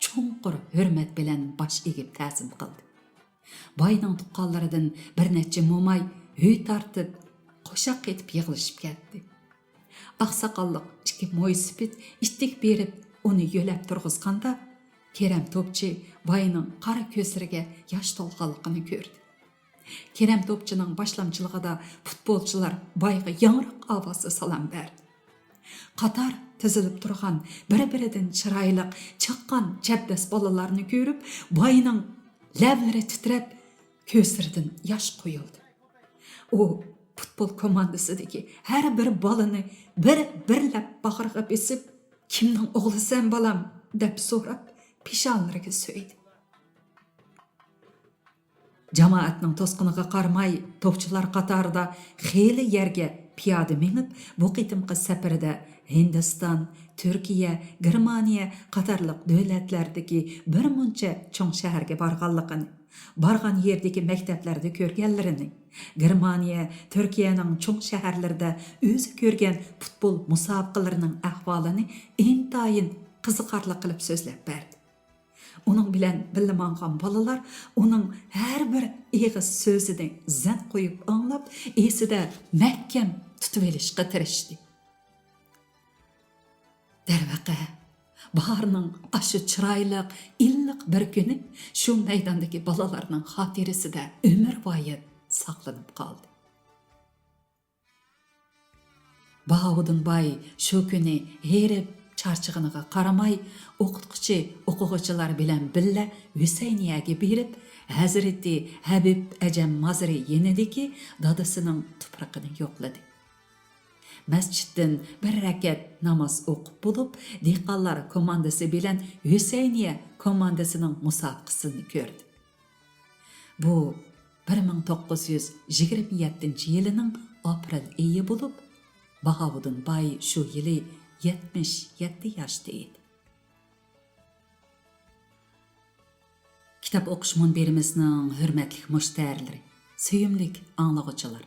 چوڭقۇر ھۆرمەت بىلەن باش ئېگىپ تەزىم قىلدى. باينىڭ تۇغقانلىرىدىن بىر نەچچە موماي ھۆي تارتىپ، قوشاق قېتىپ يىغلىشىپ كەتتى. ئاقساقاللىق ئىككى مويسىپىت ئىتتىك بېرىپ ئۇنى يۆلەپ تۇرغۇزغاندا، كېرەم توپچى باينىڭ قارا كۆزلىرىگە ياش تولغانلىقىنى كۆردى. كېرەم توپچىنىڭ باشلامچىلىقىدا پۇتبولچىلار بايغا ياڭراق ئاۋازدا سالام بەردى. قاتار تىزىلىپ تۇرغان بىر-بىرىدىن چىرايلىق، چاققان، چەبدەس بالىلارنى كۆرۈپ، باينىڭ لەۋلىرى تىترەپ، كۆزلىرىدىن ياش قۇيۇلدى. ئۇ پۇتبول كوماندىسىدىكى ھەر بىر بالىنى بىر-بىرلەپ باغرىغا بېسىپ، «كىمنىڭ ئوغلىسەن، بالام؟» دەپ سوراپ، پېشانىلىرىگە سۆيدى. جامائەتنىڭ توسقىنىغا قارىماي، توپچىلار قاتارىدا خېلى يەرگە پىيادە مېڭىپ، بۇ قېتىمقى سەپىرىدە ھىندىستان، تۈركىيە، گېرمانىيە قاتارلىق دۆلەتلەردىكى بىر مۇنچە چوڭ شەھەرگە بارغانلىقىنى، بارغان يېرىدىكى مەكتەپلەردە كۆرگەنلىرىنى، گېرمانىيە، تۈركىيەنىڭ چوڭ شەھەرلىرىدە ئۆزى كۆرگەن پۇتبول مۇسابىقىلىرىنىڭ ئەھۋالىنى ئىنتايىن قىزىقارلىق قىلىپ سۆزلەپ بەردى. ئۇنىڭ بىلەن بىللە ماڭغان بالىلار ئۇنىڭ ھەر بىر ئېغىز سۆزىنى زەن قويۇپ ئاڭلاپ، ئېسىدە مەھكەم تۇتۇۋېلىشقا تىرىشتى. دەرۋەقە، باھارنىڭ ئاشۇ چىرايلىق، ئىللىق بىر كۈنى شۇ مەيداندىكى بالىلارنىڭ خاتىرىسىدە ئۆمۈرۋايەت ساقلىنىپ قالدى. باھاۋۇدۇن باي شۇ كۈنى ھېرىپ چارچىغىنىغا قارىماي، ئوقۇتقۇچى ئوقۇغۇچىلار بىلەن بىللە ھۈسەينىيەگە بېرىپ، ھەزرىتى ھەبىب ئەجەم مازىرى يېنىدىكى دادىسىنىڭ تۇپرىقىنى يوقلىدى. مەسچىتتىن بىر رەكەت ناماز ئوقۇپ بولۇپ، دېھقانلار كوماندىسى بىلەن ھۈسەينىيە كوماندىسىنىڭ مۇسابىقىسىنى كۆردى. بۇ بىر مىڭ توققۇز يۈز يىگىرمە يەتتىنچى يىلىنىڭ ئاپرېل ئېيى بولۇپ، باھاۋۇدۇن باي شۇ يىلى يەتمىش يەتتە ياشتا ئىدى. كىتاب ئوقۇش مۇنبىرىمىزنىڭ ھۆرمەتلىك مۇشتەرىلىرى، سۆيۈملۈك ئاڭلىغۇچىلار!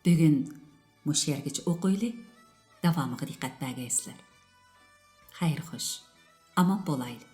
بۈگۈن مۇشۇ يەرگىچە ئوقۇيلى، داۋامىغا دىققەت بەرگەيسىلەر. خەير خوش، ئامان بولايلى.